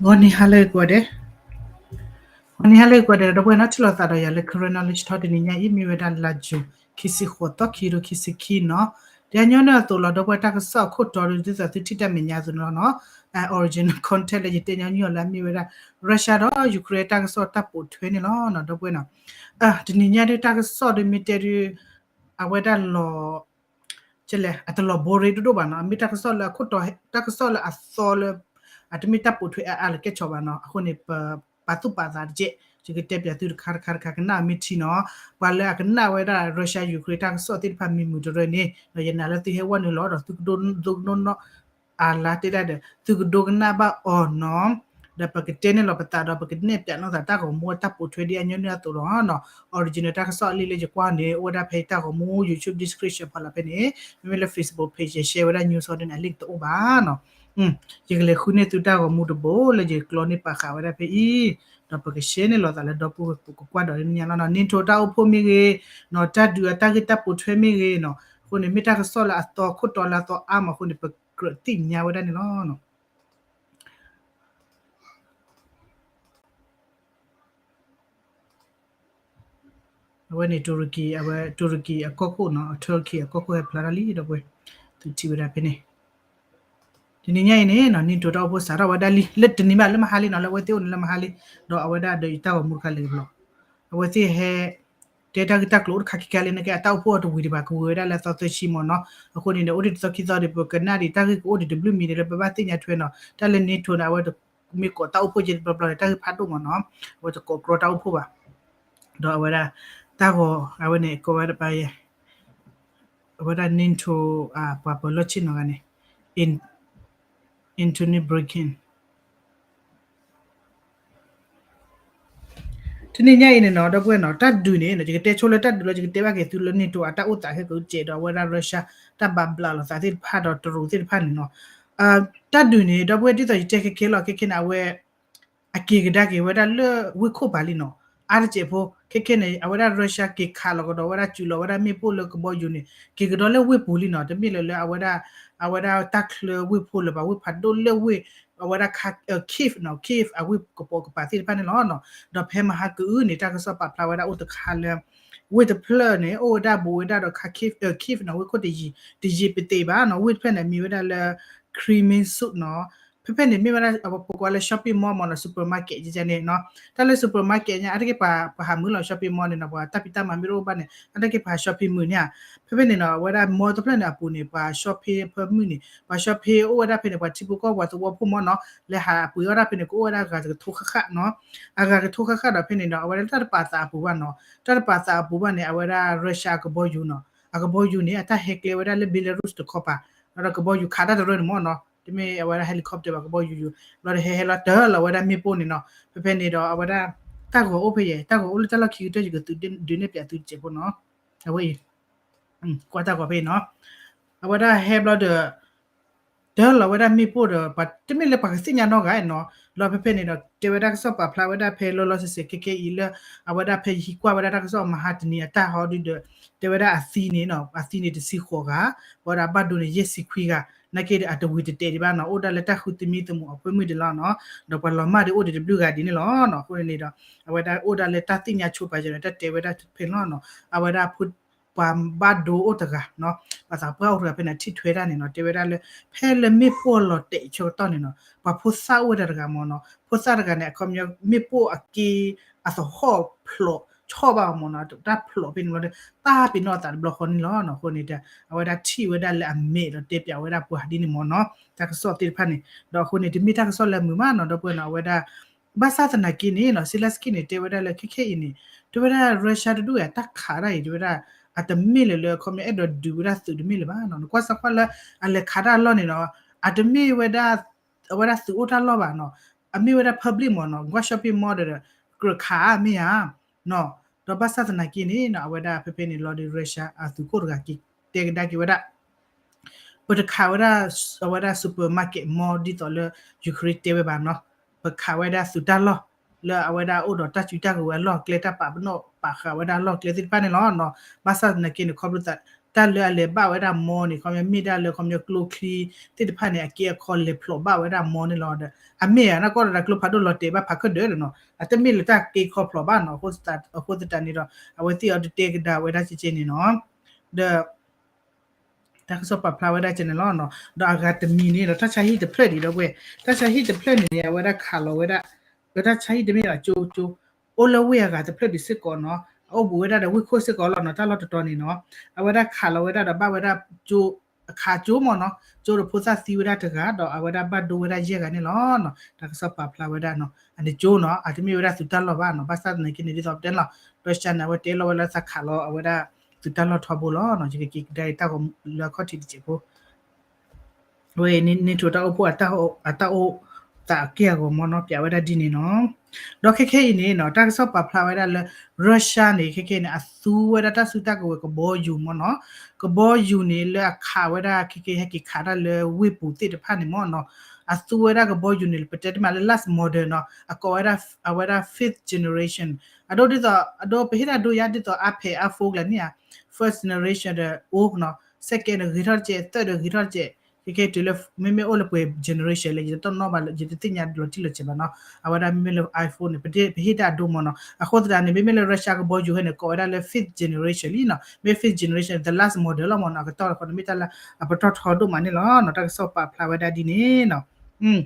ဂီၤနံၤဟါလၢကိးဂၤဒဲး, ဂီၤနံၤဟါလၢကိးဂၤဒဲး ဒီပုၢ်ဝဲၢ်နီၤ, ထံၣ်လိာ်သးဒီးယၤလၢ Karen Knowledge Talk တနံၤညါအံၤ မ့ၢ်ဝဲဒၣ်လါယူၤ ခံဆံဃိးသီ ခံကထိခံဆံခံနီၤ. ဒ်အညီနုၢ်အသိးလီၤ ဒီပုၢ်ဝဲၢ် တၢ်ကစီၣ်အခိၣ်တီဒီး ဒ်သိးသုထံၣ်တၢ်မဲာ်ညါအသိးန့ၣ်လီၤနီၤ, original content လၢယတဲညီနုၢ်အီၤလၢအမ့ၢ်ဝဲဒၣ် Russia ဒီး Ukraine တၢ်ကစီၣ်တၢ်ပိာ်ထွဲန့ၣ်လီၤနီၤ ဒီပုၢ်ဝဲၢ်နီၤ. တနံၤညါဒုးတၢ်ကစီၣ်ဒုးမ့ၢ်တဲဒုး အဝဲဒၣ်လီၤ ကလဲၣ် အတလီၤ boring ဒိၣ်ဒိၣ်ဘၣ်နီၤ, အမ့ၢ်တၢ်ကစီၣ်လၢအခိၣ်တီ တၢ်ကစီၣ်လၢအသီလၢ အတမ့ၢ်တၢ်ပိာ်ထွဲအါအါလၢကဲဆီးဘၣ်နီၤ, အဃိန့ၣ် ပပာ်သူၣ်ပာ်သးတကဲး, ယကတဲပၠးသုတခါတခါတခါ ကနၣ်မ့ၢ်ထံနီၤ, ပှၤလၢအကနၣ်ဝဲဒၣ် Russia Ukraine တၢ်ကစီၣ်သ့ၣ်တဖၣ်မံၤမုာ်တရၢန့ၣ် ဒီးယနာ်လၢသုဟဲဝဲနုာ်လီၤဒီး သုကဒိကနၣ် အလါတဲဒၣ်ဒီး သုကဒိကနၣ်ဘၣ်အီၤနီၤ, ဒီးပကတဲန့ၢ်လီၤပသးဒီး ပကနဲၣ်ပၠးနီၢ်သးတၢ်ဂီၤမူအတၢ်ပိာ်ထွဲဒ်အညီနုၢ်အသိးလီၤနီၤ, original တၢ်ကစီၣ်အလံာ်လၢယကွၢ်န့ၣ် အိၣ်ဝဲဒၣ်ဖဲတၢ်ဂီၤမူ YouTube description ဖီလာ်ဖဲန့ၣ်, မ့မ့ၢ်လၢ Facebook page ယ share ဝဲဒၣ် news အီၤဒ်န့ၣ် အ link တအိၣ်ဘၣ်နီၤ. ယကလဲၤဃုန့ၢ်သုတၢ်ဂီၤမူတဘိလၢယကျီန့ၢ်ပာ်ဃာ်ဝဲဒၣ်ဖဲအံၤ, ဒီးပက share န့ၢ်လီၤသးလၢဒီပုၢ်ဝဲၢ်ကကွၢ်ဒီးလၢညါလီၤနီၤ, NATO တၢ်အိၣ်ဖှိၣ်မ့ၢ်ဂ့ၤနီၤ, တၢ်ဒုးအတၢ်ဂ့ၢ်တၢ်ပိာ်ထွဲမ့ၢ်ဂ့ၤနီၤ, အဃိန့ၣ် မ့ၢ်တၢ်ကစီၣ်လၢအသီခိၣ်တီလၢအသီအါမးအဃိန့ၣ် ပကြၢးသ့ၣ်ညါဝဲဒၣ်န့ၣ်လီၤ. အဝဲန့ၣ် တူရကံ, အဝဲတူရကံအကီၢ်ခိၣ်နီၤ, အ Turkey အကီၢ်ခိၣ်ဟဲဖျါထီၣ်လံ ဒီပုၢ်ဝဲၢ်, သုထံၣ်ဝဲဒၣ်ဖဲန့ၣ်, တနံၤညါအံၤန့ၣ်နီၤ NATO တၢ်အိၣ်ဖှိၣ်စးထီၣ်ဝဲဒၣ်လံ လၢတနံၤဘၣ်လၢမဟါလံနီၤ, လၢအဝဲသ့ၣ်အိၣ်န့ၣ်လၢမဟါလံ, ဒီးအဝဲဒၣ်ဒီးတၢ်ဂီၤမူတခါလဲၤကဘျီ, အဝဲသ့ၣ်ဟဲ တဲတၢ်ဂ့ၢ်တၢ်ကျိၤအိၣ်တခါခံခါလံန့ၣ်က့ အတၢ်အိၣ်ဖှိၣ်အတဝံၤဒံးဘၣ် ကဝံၤဝဲဒၣ်လၢသီသၢဆံမးနီၤ, အဃိန့ၣ်ဒီး အိၣ်ဒံးတသီခံသီဒီး ပကနၣ်ဒံးတၢ်ဂ့ၢ်ကအိၣ်ဒံးတဘျုးမံၤန့ၣ်လၢပဘၣ်သ့ၣ်ညါထွဲနီၤ, တၢ်လၢ NATO န့ၣ် အဝဲမ့ၢ်ကိးတၢ်အိၣ်ဖှိၣ်ကဲတဘျီဘျီန့ၣ် တၢ်ဂ့ၢ်ဖးဒိၣ်မးနီၤ, အဝဲတကိးကြီတၢ်အိၣ်ဖှိၣ်ဘၣ်, ဒီးအဝဲဒၣ် တၢ်ဂီၤ အဝဲန့ၣ် ကိးဝဲဒၣ်ပှၤယဲ အဝဲဒၣ် NATO ပှၤပၢၤလီၢ်ဆ့ၣ်နီၤဂၤန့ၣ် Antony Blinken တနံၤညါအံၤန့ၣ်နီၤ ဒီပုၢ်ဝဲၢ်နီၤ တၢ်ဒုးန့ၣ် ယကတဲဆိလၢတၢ်ဒုးလီၤ ယကတဲဘၣ်က့ၤသုလၢ NATO အတၢ်အိၣ်သးခဲကတစဲးဒီး အဝဲဒၣ် Russia တၢ်ဘၣ်ဘျးလိာ်သးသ့ၣ်တဖၣ်ဒီးတရူးသ့ၣ်တဖၣ်န့ၣ်နီၤ, တၢ်ဒုးန့ၣ် ဒီပုၢ်ဝဲၢ် ဒ်သိးယတဲခဲခဲလီၤ ခဲခဲန့ၣ် အဝဲ အက့ၤကဒါက့ၤဝဲဒၣ်လၢဝ့ၢ်ခိၣ်ပၤလံနီၤ, အါတစဲးဖိ ခဲခဲန့ၣ် အဝဲဒၣ် Russia က့ၤခးလီၤကဒီးဝဲဒၣ် စူးလီၤဝဲဒၣ်မ့ၣ်ပိၢ်လၢကဘီယူၤန့ၣ် က့ၤကဒီးလၢဝ့ၢ်ပူၤလံနီၤ, တမ့ၢ်လၢၤလၢအဝဲဒၣ် အဝဲဒၣ်တၢ်ချၢဝ့ၢ်ဖိလၢၤဘၣ် ဝ့ၢ်ဖးဒိၣ်လၢဝ့ၢ် အဝဲဒၣ် Kyiv နီၤ Kyiv အဝ့ၢ်ကပိာ်ကပၤသ့ၣ်တဖၣ်န့ၣ်လီၤနီၤ, ဒီးဖဲမဟါကအုန့ၣ် တၢ်ကစီၣ်ပာ်ဖျါဝဲဒၣ်အိၣ်တခါလၢ ဝ့ၢ်တဖျၢၣ်န့ၣ် အိၣ်ဝဲဒၣ်ဘူးဝဲဒၣ်ဒီး Kyiv နီၤ ဝ့ၢ်ခိၣ်တယံၤ တယံၤပသ့ဘၣ်နီၤ, ဝ့ၢ်တဖျၢၣ်န့ၣ် မံၤဝဲဒၣ်လၢ Kremenchuk နီၤ, ဖဲဖဲန့ၣ်မ့ၢ်ဝဲဒၣ် ပကွၢ်လၢ shopping mall မ့ၢ်နီၤ supermarket ယန့ၣ်နီၤ, တၢ်လၢ supermarket ညါ အါတက့ၢ်ပှၤဟးမုာ်လီၤ shopping mall န့ၣ်နီၤ, ပှၤတၢ်ဖံးတၢ်မၤမ့ၢ်တအိၣ်ဘၣ်န့ၣ် အါတက့ၢ်ပှၤ shopping မုာ်န့ၣ်ဧါ, ဖဲဖဲန့ၣ်နီၤ အဝဲဒၣ် mall တဖျၢၣ်န့ၣ်အပူၤန့ၣ် ပှၤ shopping ဖဲမုာ်န့ၣ် ပှၤ shopping အိၣ်ဝဲဒၣ်ဖဲန့ၣ် ပှၤထံဖိကီၢ်ဖိသဝီဖိမ့ၢ်နီၤ လဲၤဟးပှ့ၤအီၣ်ဒၣ်ဖဲန့ၣ် ကအိၣ်ဝဲဒၣ်ဂၤတကထိဃၣ်ဃၣ်နီၤ, အဂၤကထိဃၣ်ဃၣ်ဒီးဖဲန့ၣ်ဒီး အဝဲဒၣ်တၢ်တပာ်သးအပူၤဘၣ်နီၤ, တၢ်တပာ်သးအပူၤဘၣ်န့ၣ် အဝဲဒၣ် Russia အကဘီယူၤနီၤ, အကဘီယူၤန့ၣ် အတၢ်ဟဲကျဲဝဲဒၣ်လၢ Belarus တခီပၤ, ဒီးကဘီယူၤခးတၢ်တရၢန့ၣ်မ့ၢ်နီၤ, တမ့ၢ်အဝဲဒၣ် helicopter ဘၣ် ကဘီယူၤယူၤ, ဘျီဒီးဟဲဟဲလီၤတၢ်လီၤဝဲဒၣ်မ့ၣ်ပိၢ်န့ၣ်နီၤ, ဖဲဖဲန့ၣ်ဒီးအဝဲဒၣ် တၢ်ဂီၤအိၣ်ဖဲယဲ တၢ်ဂီၤအိၣ်လၢတၢ်လီၢ်ခံကတၢၢ် ယကသုဒုးနဲၣ်ပၠးသုတစဲးဖိနီၤ, အဝဲအံၤ ကွၢ်တၢ်ဂီၤဖဲအံၤနီၤ, အဝဲဒၣ်ဟဲဘျီဒီး တၢ်လီၤဝဲဒၣ်မ့ၣ်ပိၢ်ဒီး ပှၤတမ့ၢ်လၢပှၤကသ့ၣ်ညါနီတဂၤနီၤ, လီၤဖဲဖဲန့ၣ်ဒီး တဲဝဲဒၣ်ကစီၣ်ပာ်ဖျါဝဲဒၣ်ဖဲလီၤလီၤဆဲးဆဲးခဲခဲအံၤလၢ အဝဲဒၣ်ဖဲယဟံးကွၢ်ဝဲဒၣ်တၢ်ကစီၣ်မဟါတနံၤအတၢ်ဟီဒုဒီး တဲဝဲဒၣ်အသံန့ၣ်နီၤ, အသံန့ၣ်တဆံဃိးဂၤ, ဝဲဒၣ်ဘၣ်ဒိန့ၣ် ယဲၢ်ဆံခွံဂၤ, နာ်က့ဒီးအတဝံၤတတဲာ်ဒံးဘၣ်နီၤ, အိၣ်ဒၣ်လၢတၢ်ဃုသံမံသမိးအဖၢမုၢ်ဒံးလီၤနီၤ, ဒီးပှၤလီၤမၢ်ဒံးအိၣ်ဒံးတဘျုးဂၤဒ်န့ၣ်လီၤနီၤ, အဃိန့ၣ်ဒီး အဝဲဒၣ်အိၣ်ဒၣ်လၢတၢ်သ့ၣ်ညါဆိပာ်စၢၤဒီး တၢ်တဲဝဲဒၣ်ဖဲလီၤနီၤ, အဝဲဒၣ် ပှၤဘၣ်ဒိအိၣ်တဂၤနီၤ, ပှၤသးပှၢ်အိၣ်တဂၤဖဲန့ၣ် ထံၣ်ထွဲဒၣ်န့ၣ်နီၤ, တဲဝဲဒၣ်လၢ ဖဲလၢမ့ၣ်ပိၢ်လီၤတဲာ်ဆၢကတီၢ်န့ၣ်နီၤ, ပှၤဖိသၣ်အိၣ်ဝဲဒၣ်တဂၤမ့ၢ်နီၤ, ဖိသၣ်တဂၤန့ၣ် အခီပညီမ့ၣ်ပိၢ်အက့ အသဟီၣ်ဖျိးဆီၣ်ဘၣ်မ့ၢ်နီၤ, တၢ်ဖျိးဖဲန့ၣ်ဘျီဒီး ပာ်ပ့ၤနီၣ်အသးတဘျီဃီန့ၣ်လီၤနီၤ, အဃိန့ၣ်ဒီး အဝဲဒၣ်ထံၣ်ဝဲဒၣ်လၢအမဲာ်ဒီးတဲပၠးဝဲဒၣ်ပှၤဒ်န့ၣ်မ့ၢ်နီၤ, တၢ်ကစီၣ်သ့ၣ်တဖၣ်န့ၣ်, ဒီးအဃိန့ၣ် တမ့ၢ်တၢ်ကစီၣ်လၢအမုာ်မးနီၤ, ဒီပုၢ်ဝဲၢ်နီၤ, အဝဲဒၣ် ဘၣ်ဆၣ်သနာ်က့န့ၣ်နီၤ, Zelenskyy န့ၣ် တဲဝဲဒၣ်လၢခဲခဲအံၤန့ၣ်, တဲဝဲဒၣ် Russia တဒူၣ်အံၤ အတၢ်ခးတၢ်အံၤ တဲဝဲဒၣ် အတမ့ၢ်လၢၤလၢ အခီပညီအဲၣ်ဒိးဒုးဝဲဒၣ်သုးတမ့ၢ်လၢၤဘၣ်နီၤ, နကွၢ်စၢ်ကွၢ်လၢ အလဲၤခးတၢ်အလီၢ်န့ၣ်နီၤ, အတမ့ၢ်ဝဲဒၣ် အဝဲဒၣ်သုးအိၣ်တၢ်လီၢ်ဘၣ်နီၤ, အမ့ၢ်ဝဲဒၣ် public မ့ၢ်နီၤ, ကွၢ် shopping mall ဒီး ကြၢးခးမ့ၢ်ဧါ နီၤ, ဒီးဘၣ်ဆၣ်သနာ်က့န့ၣ်နီၤ, အဝဲဒၣ်ဖဲဖဲန့ၣ်လီၤဒီး Russia အသုးခိၣ်တဂၤက့ၤ တဲကဒါက့ၤဝဲဒၣ် ပတခးဝဲဒၣ် အဝဲဒၣ် supermarket mall ဒ်သိးလၢ Ukraine တဲဝဲဘၣ်နီၤ, ပခးဝဲဒၣ်သုးတၢ်လီၢ် လၢအဝဲဒၣ်အိၣ်ဒီးတၢ်စုတၢ်ကဝဲၤအလီၢ်အကျဲ တၢ်ပာ်ပနီၣ်ပာ်ဃာ်ဝဲဒၣ်အလီၢ်အကျဲသ့ၣ်တဖၣ်န့ၣ်လီၤနီၤ, ဘၣ်ဆၣ်သနာ်က့န့ၣ် ခီဖျိသး တၢ်လၢအလဲၤဘၣ်ဝဲဒၣ်မီန့ၣ် ခီပညီမ့ၢ်ဒၣ်လၢခီပညီကျိချံသ့ၣ်တဖၣ်န့ၣ် အက့အခီလဲၤဖျိးဘၣ်ဝဲဒၣ်မီန့ၣ်လီၤဒီး အမ့ၢ်ဧါ နီၢ်ကီၢ်ဒီးတၢ်ကျိဖးဒိၣ်လီၤတဲာ်ဘၣ်ဖးခၢၣ်ဒၢးလီၤနီၤ အတမ့ၢ်လၢတၢ်က့ခီဖျိးဘၣ်နီၤ အဃိသတးန့ၣ်ဒီး အဝဲသ့ၣ်အီၤတတဲကဒါဝဲဒၣ်ကဲကဲန့ၣ်နီၤ ဒီး တၢ်ကစီၣ်ပာ်ဖျါဝဲဒၣ်ကဲန့ၣ်လီၤနီၤ ဒီးအဂၤတမံၤန့ၣ်ဒီး တၢ်ဆါဟံၣ်တဖျၢၣ်ဒံးဒီးဝဲ တၢ်ဆါဟံၣ်တဖျၢၣ်န့ၣ်န့ၣ် အဝဲဒၣ်ခးလီၤဝဲဒၣ် ဒီးတၢ်ဆါဟံၣ်တမ့ၢ်ဘၣ်ကၠိကၠိ အိၣ်လၢဝ့ၢ်အဂၤတဖျၢၣ်ဒံးစ့ၢ်ကီးနီၤ အအိၣ်ဘူးဝဲဒၣ်ဒီးဝ့ၢ်ခိၣ်စ့ၢ်ကီးလီၤနီၤ တၢ်လီၢ်တတီၤန့ၣ်နီၤ အဝဲဒၣ်ခးလီၤဝဲဒၣ်ဒီးဘၣ်ဝဲဒၣ်ကၠိ အခးကၠိမ့ၢ်နီၤ ကၠိဒီးဖိသၣ်သံဝဲဒၣ်တဂၤ ဒီးအဝဲဒၣ်ဘၣ်ဒိဝဲဒၣ်ယဲၢ်ဂၤန့ၣ်လီၤနီၤ တၢ်ကစီၣ်ပာ်ဖျါဝဲဒၣ်နီၤ အန့ၣ်ကၠိနီၤ အတမ့ၢ်ဝဲဒၣ်သုးတၢ်လီၢ်ဘၣ်နီၤ ဘၣ်ဆၣ်သနာ်က့န့ၣ် ဒ်သိးပတဲလီၤ Russia န့ၣ် အဝဲတဲလီၤဝဲလၢသးခးလီၤအဝဲဒၣ် သုးတၢ်လီၢ်ထီဘိလီၤနီၤ ယကက့ၤကဒါအံၤတၢ်ဂီၤလၢအခီၣ်ထံးတစဲးဖိ ဝဲအံၤ NATO တၢ်အိၣ်ဖှိၣ်အတၢ်အိၣ်သးအက့ၢ်အဂီၤမ့ၢ်နီၤ ပၠးဝဲဒၣ်ဒ်န့ၣ်နီၤ ဒီးခဲခဲအံၤန့ၣ်နီၤ တၢ်ကစီၣ်ပာ်ဖျါဝဲဒၣ်လၢ Russia န့ၣ် ခဲခဲအံၤန့ၣ် အသူဝဲဒၣ်တၢ်စုတၢ်ကဝဲၤကဘီယူၤမ့ၢ်နီၤ ကဘီယူၤန့ၣ်လၢအခးဝဲဒၣ်ခဲခဲဟဲက့ၤခးတၢ်လၢဝ့ၢ်ပူၤသ့ၣ်တဖၣ်န့ၣ်မ့ၢ်နီၤ အသူဝဲဒၣ်ကဘီယူၤန့ၣ် ပတဲတမံၤလၢ last model နီၤ အကိးဝဲဒၣ် အဝဲဒၣ် fifth generation အဒိဒ်သိး အဒိပဟ့ၣ်တၢ်ဒိယါဒ်သိး iPad iPhone ကျါန့ၣ်ဧါ first generation ဒီး old နီၤ second ဒီးဂ့ၤထီၣ်တကဲး third ဒီးဂ့ၤထီၣ်တကဲး ခဲခဲတုၤလၢ မ့မ့ၢ်အိၣ်လၢပှဲၤ generation လၢယတနီၣ်ဘၣ်လၢ ယတသ့ၣ်ညါလီၤတံၢ်လီၤဆဲးဘၣ်နီၤ အဝဲဒၣ်မ့မ့ၢ်လၢ iPhone န့ၣ် ပဟ့ၣ်တၢ်ဒိမ့ၢ်နီၤ အဃိသတးန့ၣ် မ့မ့ၢ်လၢ Russia ကဘီယူၤဟဲန့ၣ် ကိးဝဲဒၣ်လၢ fifth generation လံနီၤ မ့ၢ် fifth generation the last model လီၤမ့ၢ်နီၤ အကတီၢ်တခီန့ၣ် မ့ၢ်တၢ်လၢအပတီၢ်ထီဒိၣ်မးန့ၣ်လီၤနီၤ တၢ်ကစီၣ်ပာ်ဖျါဝဲဒၣ်ဒ်န့ၣ်နီၤ ဒီး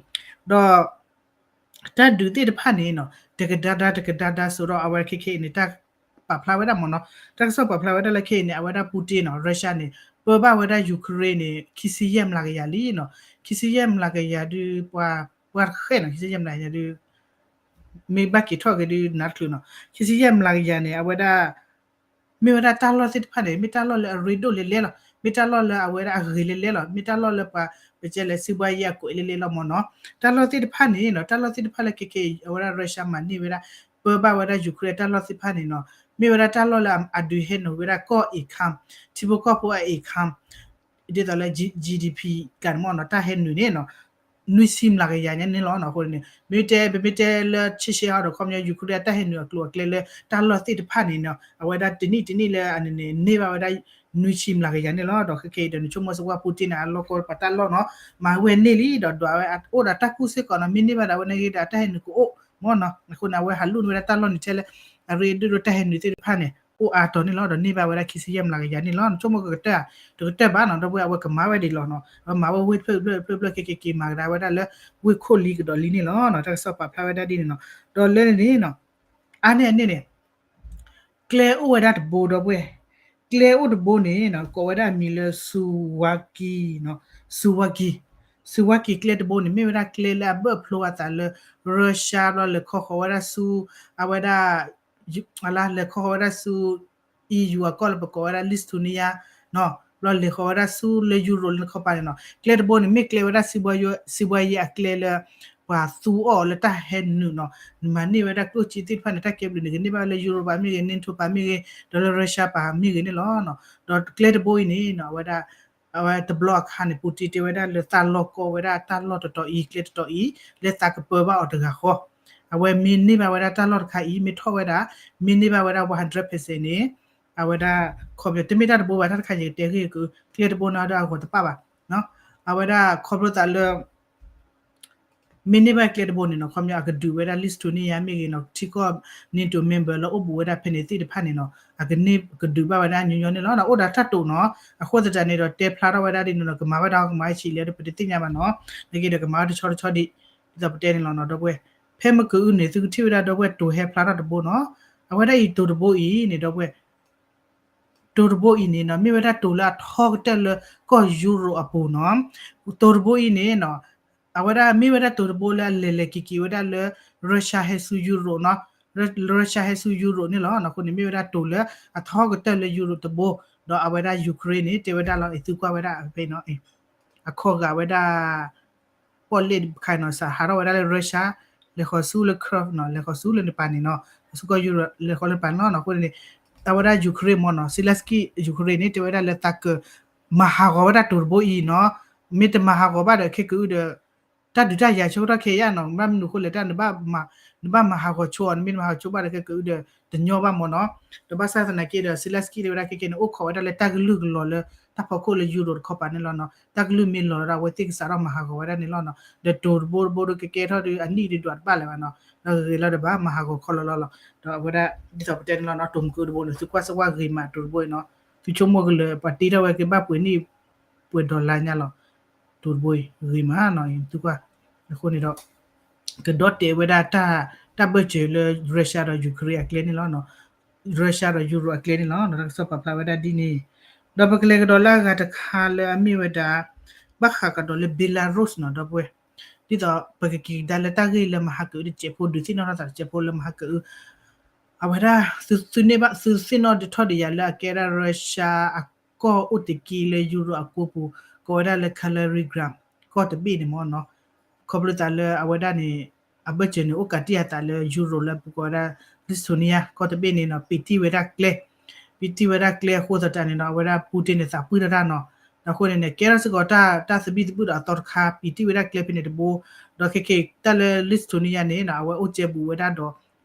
တၢ်ဒုးသ့ၣ်တဖၣ်န့ၣ်နီၤ တကဒါဒါ တကဒါဒါ စိဒီးအဝဲခဲခဲအံၤန့ၣ် တၢ်ပာ်ဖျါဝဲဒၣ်မ့ၢ်နီၤ တၢ်ကစီၣ်ပာ်ဖျါဝဲဒၣ်လၢခဲအံၤန့ၣ် အဝဲဒၣ် Putin နီၤ Russia န့ၣ် ပၢဘၣ်ဝဲဒၣ် Ukraine န့ၣ် ခံဆံယဲၢ်မျးကယၤလံနီၤ ခံဆံယဲၢ်မျးကယၤဒုး ပှၤ ပှၤတဃဲၣ်နီၤ ခံဆံယဲၢ်မျးကယၤဒုး မ့ၢ်ဘၣ်က့ၤထီၣ်က့ၤဒုးနးတချုးနီၤ ခံဆံယဲၢ်မျးကယၤန့ၣ် အဝဲဒၣ် မ့ၢ်ဝဲဒၣ်တၢ်လီၢ်သ့ၣ်တဖၣ်န့ၣ် မ့ၢ်တၢ်လီၢ်လၢအရ့ဒိၣ်လဲၤလဲၤလီၤ မ့ၢ်တၢ်လီၢ်လၢအဝဲဒၣ်အဂ့ၤလဲၤလဲၤလီၤ မ့ၢ်တၢ်လီၢ်လၢပှၤ ပကဲလဲၣ် စံးဘှါယဲၢ်အကွဲးလဲၤလဲၤလီၤမ့ၢ်နီၤ တၢ်လီၢ်သ့ၣ်တဖၣ်န့ၣ်နီၤ တၢ်လီၢ်သ့ၣ်တဖၣ်လၢခဲခဲအံၤ အဝဲဒၣ် Russia မၤန့ၢ်ဝဲဒၣ် ပၢဘၣ်ဝဲဒၣ် Ukraine တၢ်လီၢ်သ့ၣ်တဖၣ်န့ၣ်နီၤ မ့ၢ်ဝဲဒၣ်တၢ်လီၢ်လၢအဒုးဟဲနုာ်ဝဲဒၣ်ကီၢ် income ထံဖိကီၢ်ဖိအ income ဒ်သိးလၢ G- GDP ကန့ၣ်မ့ၢ်နီၤ တၢ်ဟဲနုာ်န့ၣ်နီၤ နွံဆံမျးကယၤညါန့ၣ်လီၤနီၤ အဃိန့ၣ် မ့ၢ်တဲ ပမ့ၢ်တဲလၢဆ့ဆ့ဟီဒီး ခီပညီ Ukraine အတၢ်ဟဲနုာ်အကျိၤအကျဲလၢတၢ်လီၢ်သ့ၣ်တဖၣ်န့ၣ်နီၤ အဝဲဒၣ်တနံၣ်တနံၣ်လၢအန့ၣ်န့ၣ် န့ၢ်ဘၣ်ဝဲဒၣ် နွံဆံမျးကယၤန့ၣ်လီၤ ဒီးခဲခဲအံၤဒီး နဆိကမိၣ်စ့ၢ်ကီး Putin န့ၣ် အလီၢ်ကီၢ်ပှၤတၢ်လီၢ်နီၤ မၤဝဲန့ၢ်လံ ဒီးဒွးဝဲအိၣ်ဒီးတၢ်ကူၣ်စ့ၢ်ကီးနီၤ မ့ၢ်န့ၢ်ဘၣ်ဒီး အဝဲန့ၣ်ဂ့ၤဒီး အတၢ်ဟဲနုာ်ကအိၣ်မ့ၢ်နီၤ အဃိန့ၣ် အဝဲဟးလူၣ်န့ၢ်ဝဲဒၣ်တၢ်လီၢ်န့ၣ်ထဲလၢ အရ့ဒိၣ်ဒိၣ်တၢ်ဟဲနုာ်သ့ၣ်တဖၣ်န့ၣ် အိၣ်အါတီၤန့ၣ်လီၤ ဒီးန့ၢ်ဘၣ်ဝဲဒၣ်ခံဆံယဲၢ်မျးကယၤန့ၣ်လီၤ နဆိကမိၣ်ကကတၢၢ် တကတၢၢ်ဘၣ်နီၤ ဒီပုၢ်ဝဲၢ် အဝဲကမၤဝဲဒ်လီၤနီၤ အဝဲမၤဝဲဝ့ၢ်တဖျၢၣ်တဖျၢၣ်တဖျၢၣ်တဖျၢၣ်ခဲခဲက့ၤမၤကဒါဝဲဒၣ်လၢ ဝ့ၢ်ခိၣ်လံကဒီးလံန့ၣ်လီၤနီၤ တၢ်ကစီၣ်ပာ်ဖျါဝဲဒၣ်ဒ်န့ၣ်နီၤ ဒီးလၢန့ၣ်န့ၣ်နီၤ အါန့ၢ်အန့ၣ်န့ၣ် ကျဲအိၣ်ဝဲဒၣ်တဘိ ဒီပုၢ်ဝဲၢ် ကျဲအိၣ်တဘိန့ၣ်နီၤ ကိးဝဲဒၣ်အမံၤလၢ Suwalki နီၤ Suwalki Suwalki ကျဲတဘိန့ၣ် မ့ၢ်ဝဲဒၣ်ကျဲလၢအဘၢၣ်ဖျိအသးလၢ Russia ဘျီလဲၤခီဃီၤဝဲဒၣ်ဆူ အဝဲဒၣ် အလါလဲၤခီဃီၤဝဲဒၣ်ဆူ EU အကီၢ်လၢပကိးဝဲဒၣ် Lithuania နီၤ ဘျီလဲၤဃီၤဝဲဒၣ်ဆူလၢ Europe လၢနခီပၤန့ၣ်နီၤ ကျဲတဘိန့ၣ် မ့ၢ်ကျဲဝဲဒၣ် စံးဘှါယဲၢ်အကျဲလၢ ပှၤသူအီၤလၢတၢ်ဟဲနုာ်နီၤ မၤန့ၢ်ဝဲဒၣ်ကျိၣ်စ့သ့ၣ်တဖၣ်န့ၣ် တၢ်ကဲဘျုးန့ၣ် ကန့ၢ်ဘၣ်လၢ Europe ပၤမ့ၢ်ဂ့ၤ NATO ပၤမ့ၢ်ဂ့ၤ ဒီးလၢ Russia ပၤမ့ၢ်ဂ့ၤန့ၣ်လီၤ. ဒီးကျဲတဘိအံၤန့ၣ်နီၤ အဝဲဒၣ် အဝဲတဘျီအခါန့ၣ် Putin တဲဝဲဒၣ်လၢသးလီၢ်ကီဝဲဒၣ်တၢ်လီၢ်တတီၤအံၤ ကျဲတတီၤအံၤ လၢသးကပၢဘၣ်အီၤတဂၤဃီ အဝဲမ့ၢ်န့ၢ်ဘၣ်ဝဲဒၣ်တၢ်လီၢ်တခါအံၤ မ့ၢ်ထီၣ်ဝဲဒၣ် မ့ၢ်န့ၢ်ဘၣ်ဝဲဒၣ် one hundred percent န့ၣ် အဝဲဒၣ် ခီပညီ တမ့ၢ်တၢ်တဘိဘၣ် တၢ်တခါယကတဲဂ့ၢ်က ကျဲတဘိန့ၣ်ဒီးအဂီၤတပၣ်ဘၣ် အဝဲဒၣ်ခီဖျိသးလၢ မ့ၢ်န့ၢ်ဘၣ်ကျဲတဘိန့ၣ်နီၤ ခီပညီအကဒုးဝဲဒၣ် Lithuania မ့ၢ်ဂ့ၤနီၤ ထံကီၢ် NATO member လၢအိၣ်ဘူးဝဲဒၣ်ဖဲန့ၣ်သ့ၣ်တဖၣ်န့ၣ်နီၤ အကန့ၢ်ကဒုးဘၣ်ဝဲဒၣ်ညီညီန့ၣ်လီၤ. အိၣ်ဒီးတၢ်တိာ်နီၤ အဃိသတးန့ၣ်ဒီး တဲဖျါထီၣ်ဝဲဒၣ်ဒ်န့ၣ်နီၤ ကမၤဝဲဒၣ်ဟီကမၤဝဲဆံးလဲၣ်ဒီး ပတသ့ၣ်ညါဘၣ်နီၤ နက့ဒီးကမၤဝဲတဆီတဆီဒံး ဒ်သိးပတဲန့ၣ်လီၤနီၤ ဒီပုၢ်ဝဲၢ် ဖဲမ့ၢ်ကအုန့ၣ် သုကထံၣ်ဝဲဒၣ်ဒီပုၢ်ဝဲၢ်တိၤဟဲဖျါထီၣ်တဘိနီၤ အဝဲဒၣ်အံၤတိၤတဘိအံၤန့ၣ် ဒီပုၢ်ဝဲၢ် တိၤတဘိအံၤန့ၣ်နီၤ မ့ၢ်ဝဲဒၣ်တိၤလၢအထီကတၢၢ်လၢကီၢ်ယူရိးအပူၤနီၤ တိၤတဘိအံၤန့ၣ်နီၤ အဝဲဒၣ်မ့ၢ်ဝဲဒၣ်တိၤတဘိလၢအလဲၤလဲၤက့ၤက့ၤဝဲဒၣ်လၢ Russia ဟဲဆူယူရိးနီၤ Russia ဟဲဆူယူရိးန့ၣ်လီၤ. အဃိန့ၣ် မ့ၢ်ဝဲဒၣ်တိၤလၢအထီကတၢၢ်လၢယူရိးတဘိ ဒီးအဝဲဒၣ် Ukraine န့ၣ် တဲဝဲဒၣ်လီၤ အသုကွၢ်ဝဲဒၣ်ဖဲနီၤ အခီဂာ်ဝဲဒၣ် ပီၣ်လဲၣ်တခါနီၤ စးဟးထီၣ်ဝဲဒၣ်လၢ Russia လဲၤဃီၤဆူလၢ Kursk နီၤ လဲၤဃီၤဆူလၢနပၤန့ၣ်နီၤ ဆူကီၢ်ယူရိး လဲၤဃီၤလၢနပၤန့ၣ်လီၤ. အဃိန့ၣ် အဝဲဒၣ် Ukraine မ့ၢ်နီၤ Zelensky Ukraine န့ၣ် တဲဝဲဒၣ်လၢသးက မၤဟးဂီၤဝဲဒၣ်တိၤတဘိအံၤနီၤ မ့ၢ်တမၤဟးဂီၤဘၣ်ဒီး ခဲကအုဒီး တၢ်ဒုးတၢ်ယၤဆၢကတီၢ်ခဲအံၤနီၤ ဘၣ်မနုၤအဃိလဲၣ် တၢ်နဘၣ်မၤ နဘၣ်မၤဟးဂီၤဆိအီၤ နမ့ၢ်တမၤဟးဂီၤဆိဘၣ်ဒီး ကကအုဒီးတညီဘၣ်မ့ၢ်နီၤ. ဒီးဘၣ်ဆၣ်သနာ်က့ဒီး Zelensky တဲဝဲဒၣ်ခဲကဲန့ၣ် အိၣ်ခိးဝဲဒၣ်လၢတၢ်ကလုာ်ကလီၤလၢတၢ်ဖီခိၣ်လၢ Europe တခီပၤန့ၣ်လီၤနီၤ. တၢ်ကလုာ်မ့ၢ်လီၤဒီး အဝဲသ့ၣ်ကစးထီၣ်မၤဟးဂီၤဝဲဒၣ်န့ၣ်လီၤနီၤ. ဒီးတိၤတဘိတဘိဒီးကကဲထီၣ်ဒီး အနံၣ်ဒုးဒွးတဘၣ်လၢၤဘၣ်နီၤ. ဒီးဂ့ၤလီၤဒီးဘၣ်မၤဟးဂီၤခီလီၤလီၤလီၤ. ဒီးအဝဲဒၣ်ဒ်သိးပတဲန့ၣ်လီၤနီၤ, တိၤမုၢ်ကဒဘိန့ၣ် သုကွၢ်စၢၤကွၢ်ဂ့ၤမး တိၤတဘိအံၤနီၤ. သုဆိကမိၣ်ကလၢာ် ပှၤတ့ထီၣ်ဝဲကဘၣ်ပှဲၤနံၣ်ပှဲၤ dollar ညါလီၤ. တိၤတဘိအံၤဂ့ၤမးနီၤ သုကွၢ်. အဃိန့ၣ်ဒီး ကဒီတဲာ်ဝဲဒၣ် တၢ်ဘၢၣ်စၢၤလၢ Russia ဒီး Ukraine အကျဲန့ၣ်လီၤ. Russia ဒီး Europe အကျဲန့ၣ်လီၤ. တၢ်ကစီၣ်ပာ်ဖျါဝဲဒၣ်ဒ်န့ၣ်. ဒီးပကလဲၤကဒီးလၢအဂၤတခါလၢအမ့ၢ်ဝဲဒၣ် ဘၣ်ဃးကဒီးလၢ Belarus နီၤ ဒီပုၢ်ဝဲၢ်. ဒ်သိးပကက့ၤကဒါလၢတၢ်ဂ့ၢ်လၢမဟါကအုတစဲးဖိ ဒုးသ့ၣ်နီၣ်ထီၣ်သးတစဲးဖိလၢမဟါကအု အဝဲဒၣ် သုသ့ၣ်နီၣ်ဒုးထီၣ်ဒံးယၤလၢအကဲဒၣ် Russia အကီၢ်အိၣ်တ့ၢ်က့ၤလၢ Europe အကီၢ်ပူၤ ကိးဝဲဒၣ်လၢ Kaliningrad ကီၢ်တဘ့ၣ်န့ၣ်မ့ၢ်နီၤ. ခီဖျိသးလၢအဝဲဒၣ်န့ၣ် အဘၢၣ်စၢၤန့ၣ် အိၣ်ကးတံၢ်အသးလၢ Europe လၢပကိးဝဲဒၣ် Lithuania ကီၢ်တဘ့ၣ်န့ၣ်နီၤ ပံးတံၢ်ဝဲဒၣ်ကျဲ ပံးတံၢ်ဝဲဒၣ်ကျဲအဃိသတးန့ၣ်နီၤ အဝဲဒၣ် Putin န့ၣ် သးပှၢ်ထီၣ်တၢ်နီၤ. ဒီးအဃိန့ၣ်န့ၣ် ကဲထီၣ်စ့ၢ်ကီးတၢ် တၢ်သဘံၣ်သဘုၣ်ဒီးအသီတခါ ပံးတံၢ်ဝဲဒၣ်ကျဲဖဲန့ၣ်တဘိ. ဒီးခဲကဲ တၢ်လၢ Lithuania န့ၣ်နီၤ အဝဲအိၣ်ကဲဘူးဝဲဒၣ်ဒီး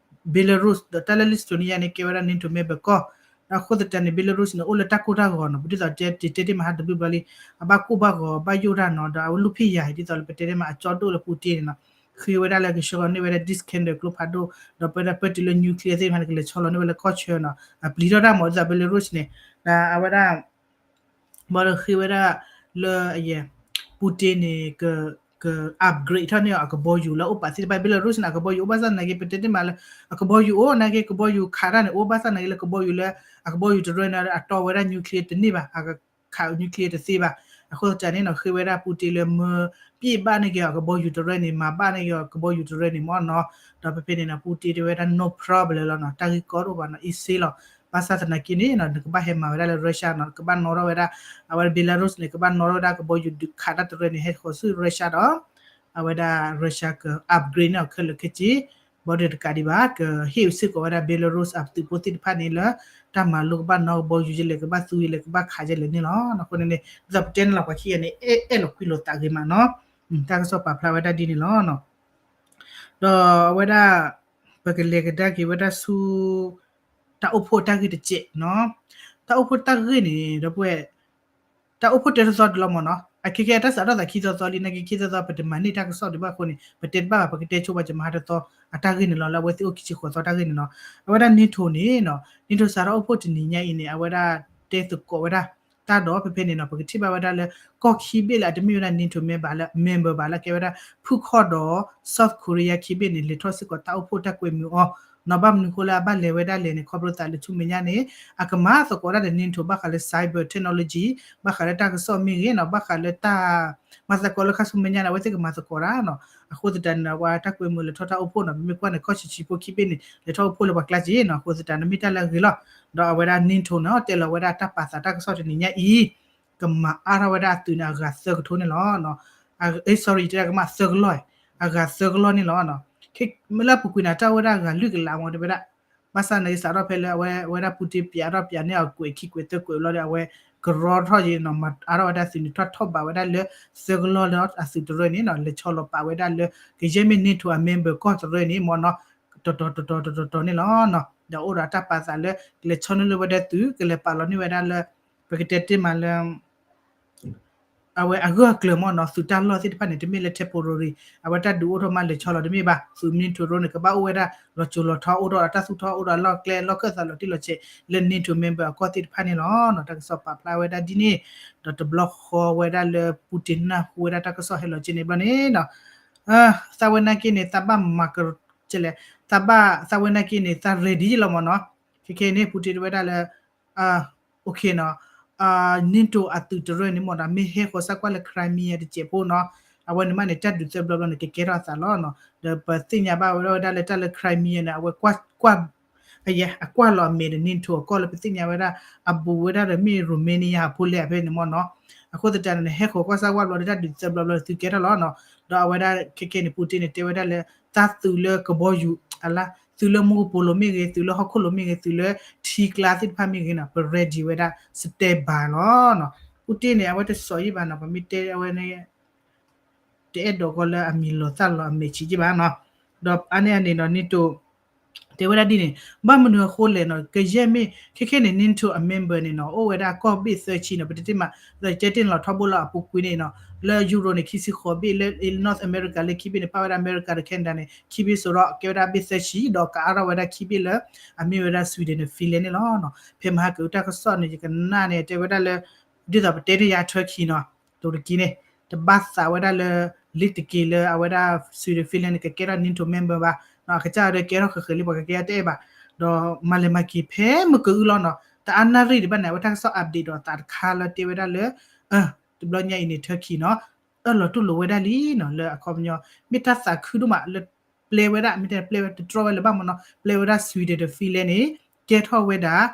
Belarus ဒီးတၢ်လၢ Lithuania န့ၣ် ကဲဝဲဒၣ် NATO member ကီၢ်. ဒီးအဃိသတးန့ၣ် Belarus န့ၣ် အိၣ်လၢတၢ်ကိၢ်တၢ်ဂီၤနီၤ ပဒ်သိးတဲတဲတဲမဟါတဘျုးဘျီလံ အဘၣ်ကိၢ်ဘၣ်ဂီၤဘၣ်ယိၣ်တၢ်နီၤ ဒီးအဝဲလူၢ်ဖံးယၤ ဒ်သိးလၢပတဲတဲမးအကၠီဒိၣ်လၢ Putin န့ၣ်နီၤ ဃ့ဝဲဒၣ်လၢကဆှၢလီၤန့ၢ်ဝဲဒၣ် Iskander ကျိဖးဒိၣ် ဒီးပဝဲဒၣ်ပၢၢ်တုၤလၢ nuclear သ့ၣ်တဖၣ်န့ၣ် ကလဲၤဆီလီၤန့ၢ်ဝဲလၢကီၢ်ဆၢနီၤ အပျံၤထီၣ်တၢ်မ့ၢ်ဒ်သိး Belarus န့ၣ် ဒီးအဝဲဒၣ် ဘၣ်ဒီးဃ့ဝဲဒၣ်လၢအယဲၢ် Putin န့ၣ် က က upgrade ထီၣ်န့ၢ်အီၤအကဘီယူၤလၢအအိၣ်ပာ်သ့ၣ်တဖၣ် Belarus န့ၣ် အကဘီယူၤအိၣ်ဘၣ်ဆၣ်သနာ်က့ ပတဲတ့ၢ်မးလၢ အကဘီယူၤအိၣ်နာ်က့ ကဘီယူၤခးတၢ်န့ၣ် အိၣ်ဘၣ်ဆၣ်သနာ်က့လၢကဘီယူၤလၢ အကဘီယူၤတရၢန့ၣ် အတီဝဲဒၣ် nuclear တန့ၢ်ဘၣ် အကခး nuclear တသ့ဘၣ်. အဃိသတးန့ၣ်နီၤ ဃ့ဝဲဒၣ် Putin လၢမၢပျ့ၢ်ဘၣ်န့ၢ်က့ၤအီၤကဘီယူၤတရၢန့ၣ် မၤဘၣ်န့ၢ်က့ၤအီၤကဘီယူၤတရၢန့ၣ်မ့ၢ်နီၤ. ဒီးဖဲဖဲန့ၣ်နီၤ Putin တဲဝဲဒၣ် no problem လီၤနီၤ တၢ်ဂ့ၢ်ကီတအိၣ်ဘၣ်နီၤ easy လီၤ. ဘၣ်ဆၣ်သနာ်က့န့ၣ်နီၤ နကဘၣ်ဟဲမၤဝဲဒၣ်လၢ Russia နီၤ ကဘၣ်နီၣ်ထီၣ်ဝဲဒၣ် အဝဲ Belarus န့ၣ် ကဘၣ်နီၣ်ထီၣ်ဝဲဒၣ်ကဘီယူၤဒုးခးတၢ်တရၢန့ၣ် ဟဲဃီၤဆူ Russia ဒီး အဝဲဒၣ် Russia က upgrade န့ၢ်အီၤခဲလၢာ်ခဲဆ့ ဘၣ်ဒီးတကးဒံးဘၣ် ကဟ့ၣ်စ့ၢ်ကီးဝဲဒၣ် Belarus အသုးဖိသ့ၣ်တဖၣ်န့ၣ်လၢ တၢ်မၤလိကဘၣ်နီၣ်ကဘီယူၤယဲလဲၣ် ကဘၣ်သူယဲလဲၣ် ကဘၣ်ခးယဲလဲၣ်န့ၣ်လီၤ. အဃိန့ၣ်န့ၣ် ဒ်သိးပတဲန့ၣ်လီၤ ပှၤခံဂၤန့ၣ် အဲၣ်အဲၣ်လီၤကွံလိာ်သးဂ့ၤမးနီၤ. တၢ်ကစီၣ်ပာ်ဖျါဝဲဒၣ်ဒ်န့ၣ်လီၤ. ဒီးအဝဲဒၣ် ပကလဲၤကဒါက့ၤဝဲဒၣ်ဆူ တၢ်အိၣ်ဖှိၣ်တၢ်ဂ့ၢ်တစဲးနီၤ. တၢ်အိၣ်ဖှိၣ်တၢ်ဂ့ၢ်န့ၣ် ဒီပုၢ်ဝဲၢ် တၢ်အိၣ်ဖှိၣ်တဲတသီဒံးလီၤမ့ၢ်နီၤ. အခဲကဲတၢ်စးထီၣ်သးခံသီသီလံ နာ်က့ခံသီသီ ပတမၤန့ၢ်တၢ်ကစီၣ်ဒံးဘၣ်အဃိန့ၣ် ပတဲတဘၣ်ဘၣ် ပကတဲဆိပှၤကမၤတသီ အတၢ်ဂ့ၢ်န့ၣ်လီၤ လၢအဝဲသ့ၣ်အိၣ်ခံဆံဃိးသီတၢ်ဂ့ၢ်န့ၣ်နီၤ. အဝဲဒၣ် NATO န့ၣ်နီၤ NATO စးထီၣ်အိၣ်ဖှိၣ်တနံၤညါအံၤန့ၣ် အဝဲဒၣ်တဲသကိးဝဲဒၣ် တၢ်ဒီးဖဲဖဲန့ၣ်နီၤ ပကထံၣ်ဘၣ်ဝဲဒၣ်လၢ ကီၢ်ခံဘ့ၣ်လၢအတမ့ၢ်ဝဲဒၣ် NATO member လၢ member ဘၣ်လၢကဲဝဲဒၣ် ဖုၣ်ခီၣ်ဒီး South Korea ခံဘ့ၣ်န့ၣ် လဲၤထီၣ်စ့ၢ်ကီးတၢ်အိၣ်ဖှိၣ်တၢ်ကွဲမုာ်အီၤနီၤ. ဘၣ်မနုၤအဃိလၢအဘၣ်လဲၤဝဲဒၣ်လဲၣ်န့ၣ် ခီဖျိသးလၢဆူမဲာ်ညါန့ၣ် အကမၤသကိးဒၣ်ဒီး NATO ဘၣ်ဃးလၢ cyber technology ဘၣ်ဃးလၢတၢ်ကစီၣ်မ့ၢ်ဂ့ၤနီၤ ဘၣ်ဃးလၢတၢ် မၤသကိးလၢခါဆူမဲာ်ညါန့ၣ် အဝဲသ့ၣ်ကမၤသကိးတၢ်နီၤ. အဃိသတးန့ၣ် အဝဲတၢ်ကွဲမုာ်လဲၤထီၣ်တၢ်အိၣ်ဖှိၣ်နီၤ ပမ့ၢ်ကွၢ်န့ၣ် ကီၢ်ဆံးဆံးဖိခံဘ့ၣ်န့ၣ် လဲၤထီၣ်အိၣ်ဖှိၣ်လၢပှၤကျါက့ၤနီၤ. အဃိသတးန့ၣ်မ့ၢ်တၢ်လၢအဂ့ၤလီၤ. ဒီးအဝဲဒၣ် NATO န့ၣ် တဲလီၤဝဲဒၣ်တၢ်ပာ်သးတၢ်ကစီၣ်တနံၤညါအံၤ ကမၤအါထီၣ်ဝဲဒၣ်အသုးန့ၣ် အဂၤသၢကထိန့ၣ်လီၤ. အ sorry တဲဒၣ်ကမၤသၢကလီၢ် အဂၤသၢကလီၢ်န့ၣ်လီၤ. လၢအပူၤကွံာ်န့ၣ် တၢ်အိၣ်ဝဲဒၣ်အဂၤလွံၢ်ကလးမ့ၢ်တဲဝဲဒၣ် ဘၣ်ဆၣ်န့ၣ် စးထီၣ်ဖဲလၢအဝဲ အဝဲဒၣ် Putin ပျးထီၣ်ပျးန့ၢ်အီၤကွဲးခံကွဲးသၢကွဲးလီၤဒီး အဝဲကရီထီၣ်ယံၤနီၤ မၤအါထီၣ်ဝဲဒၣ်သုးန့ၣ် ထီၣ်ထီၣ်ဘးဝဲဒၣ်လၢ သၢကလီၢ်လၢအသုးတရၢန့ၣ်နီၤ လဲၤဆီလီၤပာ်ဝဲဒၣ်လၢ ကယဲၢ်မ့ၢ် NATO အ member ကီၢ်တရၢန့ၣ်မ့ၢ်နီၤ တီၤတီၤတီၤတီၤတီၤတီၤန့ၣ်လီၤ. ဒီးအိၣ်ဒီးတၢ်ပာ်သးလၢ ကလဲၤဆီနုာ်လၢဝဲဒၣ်သုး ကလဲၤပာ်လီၤန့ၢ်ဝဲဒၣ်လၢ ပကတဲတ့ၢ်မးလၢ အဝဲအဂၢၢ်အကျၢၤမ့ၢ်နီၤ သုးတၢ်လီၢ်သ့ၣ်တဖၣ်န့ၣ် တမ့ၢ်လၢ temporary အဝဲတၢ်ဒုးအိၣ်ထီၣ်မးလဲၤဆီလီၤတမ့ၢ်ဘၣ် သုး NATO န့ၣ် ကဘၣ်အိၣ်ဝဲဒၣ်လီၤစိၤလီၤထီ အိၣ်ဒီးတၢ်သူၣ်ထီၣ် အိၣ်ဒီးလီၢ်ကျဲလီၢ်ခၢၣ်သးလီၤတံၢ်လီၤဆဲးလၢ NATO member အကီၢ်သ့ၣ်တဖၣ်န့ၣ်လီၤ. တၢ်ကစီၣ်ပာ်ဖျါဝဲဒၣ်ဒ်န့ၣ် ဒီးတဘျီဃီဝဲဒၣ်လၢ Putin နၢ်ဟူဝဲဒၣ်တၢ်ကစီၣ်ဟဲလီၤက့ၤန့ၣ်ဘျီန့ၣ်နီၤ သးဝဲနာ်က့န့ၣ် သးဘၣ်မၤကလဲၣ် သးဘၣ် သးဝဲနာ်က့န့ၣ် သး ready လီၤမ့ၢ်နီၤ ခဲခဲန့ၣ် Putin တဲဝဲဒၣ်လၢ OK နီၤ NATO အသုးတရၢန့ၣ်မ့ၢ်နီၤ မ့ၢ်ဟဲဃီၤစၢ်ကွၢ်လၢ Crimea တစဲးဖိနီၤ အဝဲန့ၣ်မးန့ၣ် တၢ်ဒုးသၢဘျီဘျီန့ၣ် ကကဲထီၣ်အသးလီၤနီၤ ဒီးပသ့ၣ်ညါဘၣ်ဝဲဒၣ်လၢတၢ်လၢ Crimea န့ၣ် အဝဲကွၢ်ကွၢ် အယဲၢ် အကွၢ်လီၤအမဲာ်ဒီး NATO အကီၢ်လၢပသ့ၣ်ညါဝဲဒၣ် အဘူးဝဲဒၣ်ဒီးမ့ၢ် Romania အဖိလဲၣ်ဖဲန့ၣ်မ့ၢ်နီၤ အဃိသတးန့ၣ် ဟဲဃီၤကွၢ်စၢ်ကွၢ်ဘျီဒီးတၢ်ဒုးသၢဘျီဘျီသုကဲထီၣ်လီၤနီၤ ဒီးအဝဲဒၣ်ခဲခဲန့ၣ် Putin န့ၣ် တဲဝဲဒၣ်လၢ တၢ်သုးလၢကဘီယူၤ အလါ သုးလၢမူကပိာ်လိၤမ့ၢ်ဂ့ၤ သုးလၢဟီၣ်ခိၣ်လိၤမ့ၢ်ဂ့ၤ သုးလၢထံကျါသ့ၣ်တဖၣ်မ့ၢ်ဂ့ၤနီၤ ပ ready ဝဲဒၣ် standby လီၤနီၤ Putin န့ၣ် အဝဲတစီၤယံၣ်ဘၣ်နီၤ ပမ့ၢ်တဲအဝဲန့ၣ် တအဲၣ်ဒိးကီလၢအမံၤလီၤသၣ်လီၤအမဲာ်ဆံးက့ဘၣ်နီၤ ဒီးအါန့ၢ်အန့ၣ်နီၤ NATO တဲဝဲဒၣ်ဒ်န့ၣ် ဘၣ်မနုၤအဃိလဲၣ်နီၤ ကယဲၢ်မ့ၢ် ခဲခဲန့ၣ် NATO အ member န့ၣ်နီၤ အိၣ်ဝဲဒၣ်ကီၢ်ဘ့ၣ်သၢဆံနီၤ ပတဲတ့ၢ်မး ကဲတ့ၢ်န့ၣ်လီၤထီဘိလၢအပူၤကွံာ်န့ၣ်နီၤ လၢ Europe န့ၣ် ခံဆံဃိးဘ့ၣ် လၢ North America လၢခံဘ့ၣ်န့ၣ် ပာ်ဝဲဒၣ် America ဒီး Canada န့ၣ် ခံဘ့ၣ်စိဒီး ကဲဝဲဒၣ်ဘ့ၣ်သၢဆံ ဒီးကအါထီၣ်ဝဲဒၣ်ခံဘ့ၣ်လၢ အမ့ၢ်ဝဲဒၣ် Sweden န့ၣ် Finland န့ၣ်လီၤ. ဖဲမဟါကအုးတၢ်ကစီၣ်န့ၣ် ယကနၣ်န့ၣ် တဲဝဲဒၣ်လၢ ဒ်သိးပတဲန့ၢ်ယၤ Turkey နီၤ တူၤတကံန့ၣ် တဘၣ်သးဝဲဒၣ်လၢ လ့ၤတက့ၤလၢအဝဲဒၣ် Sweden Finland န့ၣ် ကကဲထီၣ် NATO member ဘၣ်နီၤ အကစၢ်ဒီးကဲထီၣ်ဃဲးဃဲးလံ ပှၤကကဲတအဲၣ်ဘၣ် ဒီးမၤလဲၤမၤက့ၤဖဲမုၢ်ကအုလီၤနီၤ တအါနၣ်ရံၣ်ဒံးဘၣ်န့ၣ် အဝဲတၢ်ကစီၣ် update ဒီးသးတခါလၢတဲဝဲဒၣ်လၢ တဘျီညါအံၤန့ၣ် Turkey နီၤ အၢၣ်လီၤတူၢ်လိာ်ဝဲဒၣ်လံနီၤ လၢအခီပညီ မ့ၢ်တၢ်သးခုဒိၣ်မးလၢ ပျဲဝဲဒၣ် မ့ၢ်တဲပျဲဝဲတတြီဝဲလၢၤဘၣ်မ့ၢ်နီၤ ပျဲဝဲဒၣ် Sweden ဒီး Finland န့ၣ် ကဲထီၣ်ဝဲဒၣ်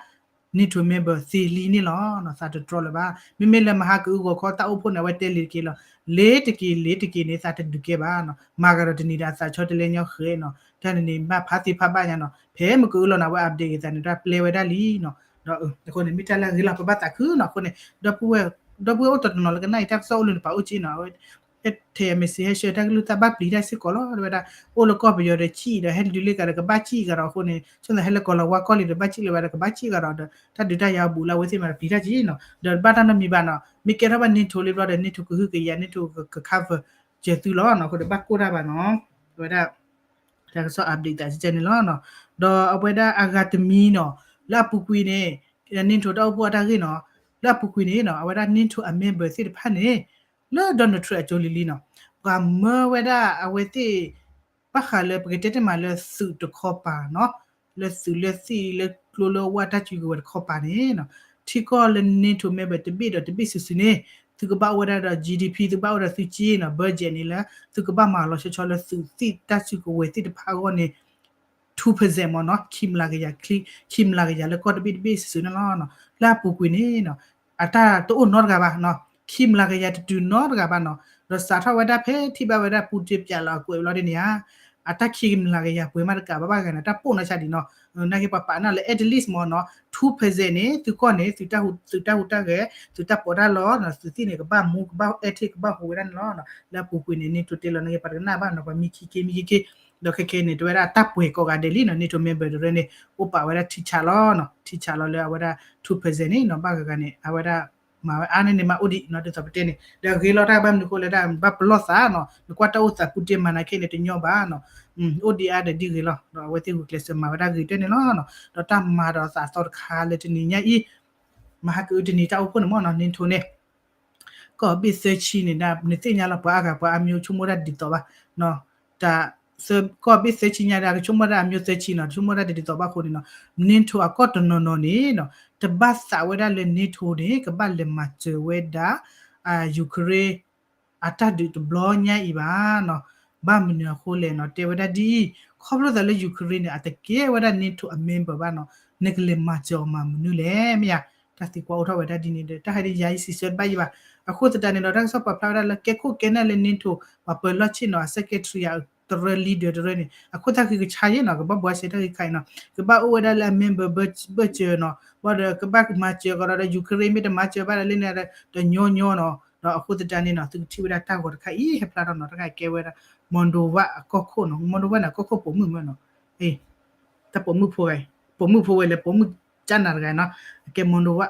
NATO member သ့လံန့ၣ်လီၤ. သးတတြီလၢၤဘၣ်. မ့မ့ၢ်လၢမဟါကအုဂီၤခီတၢ်အိၣ်ဖှိၣ်န့ၣ် အဝဲတဲလ့ၤတက့ၤလီၤ. လ့ၤတက့ၤ လ့ၤတက့ၤန့ၣ် သးတဒုးကဲဘၣ်နီၤ. မၤဂၤဒီးတနံၤဒီးအသးဆီတလဲညီဃဲနီၤ. တၢ်န့ၣ်န့ၣ် ဘၣ်ဖးသ့ဖးဘၣ်ညါနီၤ. ဖဲမုၢ်ကအုလီၤန့ၣ် အဝဲ update က့ၤသးန့ၣ် တၢ်ပျဲဝဲဒၣ်လံနီၤ. ဒီးအဃိန့ၣ် မ့ၢ်တၢ်လၢအဂ့ၤလီၤ ပဘၣ်သးခုနီၤ. အဃိန့ၣ် ဒီပုၢ်ဝဲၢ် ဒီပုၢ်ဝဲၢ်အိၣ်တနီၤနီၤလၢကနၣ်အံၤ တၢ်ကစီၣ်အိၣ်လၢနပာ်အိၣ်က့နီၤ. အဝဲ ထဲ message ဟဲဆှၢ တၢ်ကလုၢ်သၣ်ဘၣ်ပျံၤတၢ်စ့ၢ်ကီးလီၤ. တဲဝဲဒၣ် အိၣ်လၢကီၢ်ပယီၤဒီးစံၣ်ဒီး ဟဲဒုးလ့ၣ်ကၤဒီးကဘၣ်စံၣ်ကၤဒီးအဃိန့ၣ် ဆိမိၣ်သးဟဲလၢကီၢ်လီၤဝါကီၢ်လံၤဒီးဘၣ်စံၣ်လၢၤဘၣ်ဒီး ကဘၣ်စံၣ်ကၤဒီးဒီး တၢ်ဒုးတၢ်ယၤအဘူးလၢအဝဲသ့ၣ်မးဒီးပျံၤတၢ်က့နီၤ. ဒီးဘၣ်တၢ်နီတမံၤဘၣ်နီၤ. မ့ၢ်ကဲထီၣ်ဘၣ် NATO လံဘျီဒီး NATO ကဟုကယာ် NATO က cover စၢၤသုလီၤနီၤ. အဃိဒီးဘၣ်ကိၢ်တၢ်ဘၣ်နီၤ. အဝဲဒၣ် တၢ်ကစီၣ် update သးကဲန့ၣ်လီၤနီၤ. ဒီးအဝဲဒၣ်အဂၤတမံၤနီၤ လၢအပူၤကွံာ်န့ၣ် NATO တၢ်အိၣ်ဖှိၣ်အတၢ်ဂ့ၢ်နီၤ. လၢအပူၤကွံာ်န့ၣ်နီၤ အဝဲဒၣ် NATO အ member သ့ၣ်တဖၣ်န့ၣ် လၢ Donald Trump အစိၤလံၤလံနီၤ ပှၤမၢဝဲဒၣ်အဝဲသ့ၣ် ဘၣ်ဃးလၢပကတဲတ့ၢ်မးလၢသုးတခီပၤနီၤ လၢသုးလၢသံၣ်လၢကျိလၢဝၣ်တၢ်စုကဝဲၤတခီပၤန့ၣ်နီၤ ထံကီၢ်လၢ NATO member တဘ့ၣ်ဒီးတဘ့ၣ်စုာ်စုာ်န့ၣ် သုကဘၣ်အိၣ်ဝဲဒၣ်ဒီး GDP သုကဘၣ်အိၣ်ဒီးသုက့နီၤ budget န့ၣ်လၢ သုကဘၣ်မၤလီၤဆီဆီလၢသုးသ့ၣ်တၢ်စုကဝဲၤသ့ၣ်တဖၣ်အဂီၢ်န့ၣ် two percent မ့ၢ်နီၤ ခံမျးကယၤ ခံမျးကယၤလၢကီၢ်တဘ့ၣ်တဘ့ၣ်စုာ်စုာ်န့ၣ်လီၤ. လၢအပူၤကွံာ်န့ၣ်နီၤ အတၢ်တအိၣ်နီတဂၤဘၣ်နီၤ ခံမျးကယၤတတုၤနီတဂၤဘၣ်နီၤ ဒီးစးထီၣ်ဝဲဒၣ်ဖဲထံၣ်ဘၣ်ဝဲဒၣ် Putin ပၠးလီၤအကွဲးဘျီဒ်န့ၣ်ဧါ အတၢ်ခံမျးကယၤပှဲၤမးတကးဘၣ်ဘၣ်ဂၤန့ၣ် တၢ်ပိာ်နီၢ်ဆါဒံးနီၤ နာ်က့ပှၤပာ်နၢ်လၢ at least မ့ၢ်နီၤ two percent န့ၣ် သုကီၢ်န့ၣ် သုတၢ်ဟူးတၢ်ဂဲၤ သုတၢ်ပီးတၢ်လီ သုသ့ၣ်န့ၣ် ကဘၣ်မူ ကဘၣ် active ကဘၣ်ဟူးဝဲဒၣ်န့ၣ်လီၤ. လၢအပူၤကွံာ်န့ၣ် NATO တဲလီၤနာ်က့ပှၤတကနၣ်ဘၣ်နီၤ ပှၤမံခံခ့မံခံခ့ ဒီးခဲခဲန့ၣ် တဲဝဲဒၣ်တၢ်ပှဲၤကိးဂၤဒဲးလံနီၤ NATO member တရၢန့ၣ် အိၣ်ပာ်ဝဲဒၣ်ထံဆးလီၤနီၤ ထံဆးလီၤလၢအဝဲဒၣ် two percent န့ၣ်နီၤ ဘၣ်ဂၤဂၤန့ၣ် အဝဲဒၣ် မၤဝဲအါန့ၢ်န့ၣ်မးအိၣ်ဒံးနီၤ ဒ်သိးပတဲန့ၣ် ဒီးဂ့ၤလီၤတၢ်ဘၣ်မနုၤအဃိလဲၣ် တၢ်ဘၣ်ပလီၢ်သးနီၤ နကွၢ်တၢ်အိၣ်သး Putin မၤနာ်က့န့ၣ် တညီဘၣ်နီၤ အိၣ်ဒံးအါဒီးဒ်ဂ့ၤလီၤ ဒီးအဝဲသ့ၣ်ဂုာ်ကျဲးစၢးမၤဝဲဒၣ်ဂ့ၤတၢ်န့ၣ်လီၤနီၤ ဒီးတၢ်မၤဒီးသးသီတခါလၢတနံၤညါအံၤ မဟါကအုတနံၤတၢ်အိၣ်ဖှိၣ်န့ၣ်မ့ၢ်နီၤ NATO န့ၣ် ကီၢ်ဘ့ၣ်သၢဆံန့ၣ်ဒၣ် နသ့ၣ်ညါလီၤ ပှၤအါဂၤပှၤအါမံၤအိၣ်ဆိကမိၣ်တၢ်ဒ်သိးဘၣ် တၢ် ကီၢ်ဘ့ၣ်သၢဆံညါဒၣ် ကဆိကမိၣ်တၢ်အမံၤသၢဆံနီၤ ဆိကမိၣ်တၢ်ဒ်သိးဘၣ်အဃိန့ၣ်နီၤ NATO အကီၢ်တနီၤနီၤန့ၣ်နီၤ တဘၣ်သးဝဲဒၣ်လၢ NATO န့ၣ် ကဘၣ်လဲၤမၤစၢၤဝဲဒၣ် Ukraine အတၢ်ဒုးတဘျီညါအံၤဘၣ်နီၤ ဘၣ်မနုၤအဃိလဲၣ်နီၤ တဲဝဲဒၣ်ဒ်အံၤ ခီဖျိသးလၢ Ukraine န့ၣ် အတကဲဝဲဒၣ် NATO အ member ဘၣ်နီၤ နကလဲၤမၤစၢၤအီၤမၤမနုၤလဲၣ် မ့ၢ်ဧါ တၢ်သံကွၢ်အိၣ်ထီၣ်ဝဲဒၣ်ဒ်န့ၣ်ဒီး တၢ်ဟဲဒ်ယၤအံၤစံးဆၢတဘၣ်ယံၤဘၣ် အဃိသတးန့ၣ်ဒီး တၢ်ကစီၣ်ပာ်ဖျါဝဲဒၣ်လၢကဲခိၣ်ကဲနၢ်လၢ NATO ပှၤပၢၤလီၢ်ဆ့ၣ်နီၤ အ secretary အတရၢ leader တရၢန့ၣ် အခိၣ်သၣ်ဃံကဆါယဲၢ်နီၤ ကဘၣ်ဘှီစဲတၢ်ဂ့ၢ်ခါအံၤနီၤ ကဘၣ်အိၣ်ဝဲဒၣ်လၢအ member ဘၢၢ်စၢၤနီၤ ဘၣ်ဒီးကဘၣ်မၤစၢၤကဒီးဒီး Ukraine မ့ၢ်တမၤစၢၤဘၣ်ဒီးလၢန့ၣ်ဒီးညီညီနီၤ ဒီးအဃိသတးန့ၣ်နီၤ သုကထံၣ်ဝဲဒၣ်တၢ်ဂီၤတခါအံၤ ဟဲဖျါထီၣ်နီၤ တခါကဲဝဲဒၣ် Moldova အကီၢ်ခိၣ်နီၤ Moldova န့ၣ် အကီၢ်ခိၣ်ပိာ်မုၣ်မ့ၢ်နီၤ တၢ်ပိာ်မုၣ်ဖိဂၤအံၤ ပိာ်မုၣ်ဖိဝဲလဲၣ်ပိာ်မုၣ်ကၠၢ်နၤတဂၤနီၤ အကဲ Moldova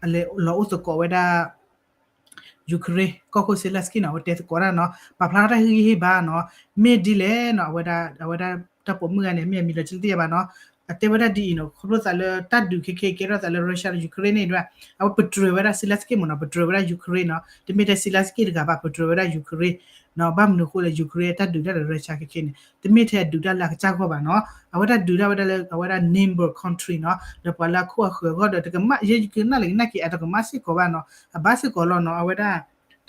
အလဲၤလီၤအိၣ်သကိးဝဲဒၣ် Ukraine ကီၢ်ခိၣ် Zelenskyy နီၤ အဝဲတဲသကိးတၢ်နီၤ ပာ်ဖျါထီၣ်တၢ်ဟ့ၣ်ဂံၢ်ဟ့ၣ်ဘါနီၤ မ့ၢ်ဒ်လဲၣ်နီၤ အဝဲဒၣ် အဝဲဒၣ်တၢ်ပိာ်မုၣ်ဂၤန့ၣ် မ့ၢ်အမံၤလီၤတံၢ်တသ့ၣ်ညါဘၣ်နီၤ အတဲဝဲဒၣ်ဒ်အံၤနီၤ ခီဖျိသးလၢတၢ်ဒုးခဲခဲအံၤကဲထီၣ်သးလၢ Russia ဒီး Ukraine န့ၣ်ဒီး အဝဲပတြၢၤဝဲဒၣ် Zelenskyy မ့ၢ်နီၤ ပတြၢၤဝဲဒၣ် Ukraine နီၤ တမ့ၢ်ထဲ Zelenskyy တဂၤဘၣ် ပတြၢၤဝဲဒၣ် Ukraine နီၤ ဘၣ်မနုၤအဃိလဲၣ် Ukraine အတၢ်ဒုးတၢ်ဒီး Russia ခဲခဲန့ၣ် တမ့ၢ်ထဲအဒုးတၢ်လၢအကစၢ်ဂီၢ်ဘၣ်နီၤ အဝဲဒၣ်ဒုးတၢ်ဝဲဒၣ်လၢ အဝဲဒၣ် neighbor country နီၤ ဒီးပှၤလၢအခိၣ်အဃၢၤအဂီၢ်ဒီး တကမၣ် ယဲယကနၣ်လၢကနၣ်က့ၤ အတကမၣ်စ့ၢ်ကီးဘၣ်နီၤ အဘၣ်စ့ၢ်ကီးလီၤနီၤ အဝဲဒၣ်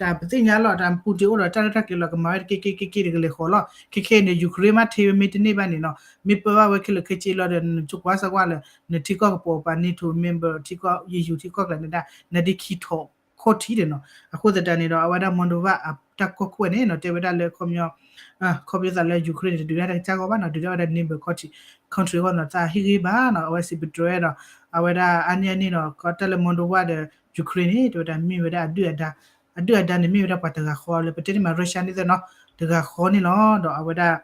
တၢ်ပသ့ၣ်ညါလီၤ တၢ် Putin အိၣ်ဒီးတၢ်ရဲၣ်တၢ်ကျဲၤလီၤ ကမၤဝဲတက့ၢ်က့ၢ်က့ၢ်က့ၢ်တကလဲၤဃီလီၤ ခဲခဲန့ၣ် Ukraine မ့ၢ်ထဲဝဲမ့ၢ်တန့ၢ်ဘၣ်န့ၣ်နီၤ မ့ၢ်ပၢဘၣ်ဝဲခဲလၢာ်ခဲဆ့လီၤဒီး နကကွၢ်စၢ်ကွၢ်လၢ နထံကီၢ်ကပီၤပာ် NATO member ထံကီၢ် EU ထံကီၢ်ကျါန့ၣ်ဒၣ် နဒ်ခံထီၣ်ခီၣ်ထံးဒီးနီၤ အဃိသတးန့ၣ်ဒီး အဝဲဒၣ် Moldova အတၢ်ကီၢ်ခိၣ်ဝဲန့ၣ်နီၤ တဲဝဲဒၣ်လၢခီပညီ ခီပညီသးလၢ Ukraine န့ၣ် တဒုးတၢ်တကစၢ်ဂီၢ်ဘၣ်နီၤ ဒုးတၢ်ဝဲဒၣ် neighbor country ဂီၢ်နီၤ သးဟ့ၣ်ဂံၢ်ဘါနီၤ အဝဲစံးပတြၢၤဒီး အဝဲဒၣ်အါန့ၢ်အန့ၣ်နီၤ ခီတၢ်လၢ Moldova ဒီး Ukraine န့ၣ် တဲဝဲဒၣ်မ့ၢ်ဝဲဒၣ်အဒုၣ်အဒါ အဒုၣ်အဒါန့ၣ်မ့ၢ်ဝဲဒၣ်ပှၤတဂၤဃီလၢ ပတဲန့ၣ်မး Russia န့ၣ်သ့ၣ်နီၤ တဂၤဃီန့ၣ်လီၤ ဒီးအဝဲဒၣ်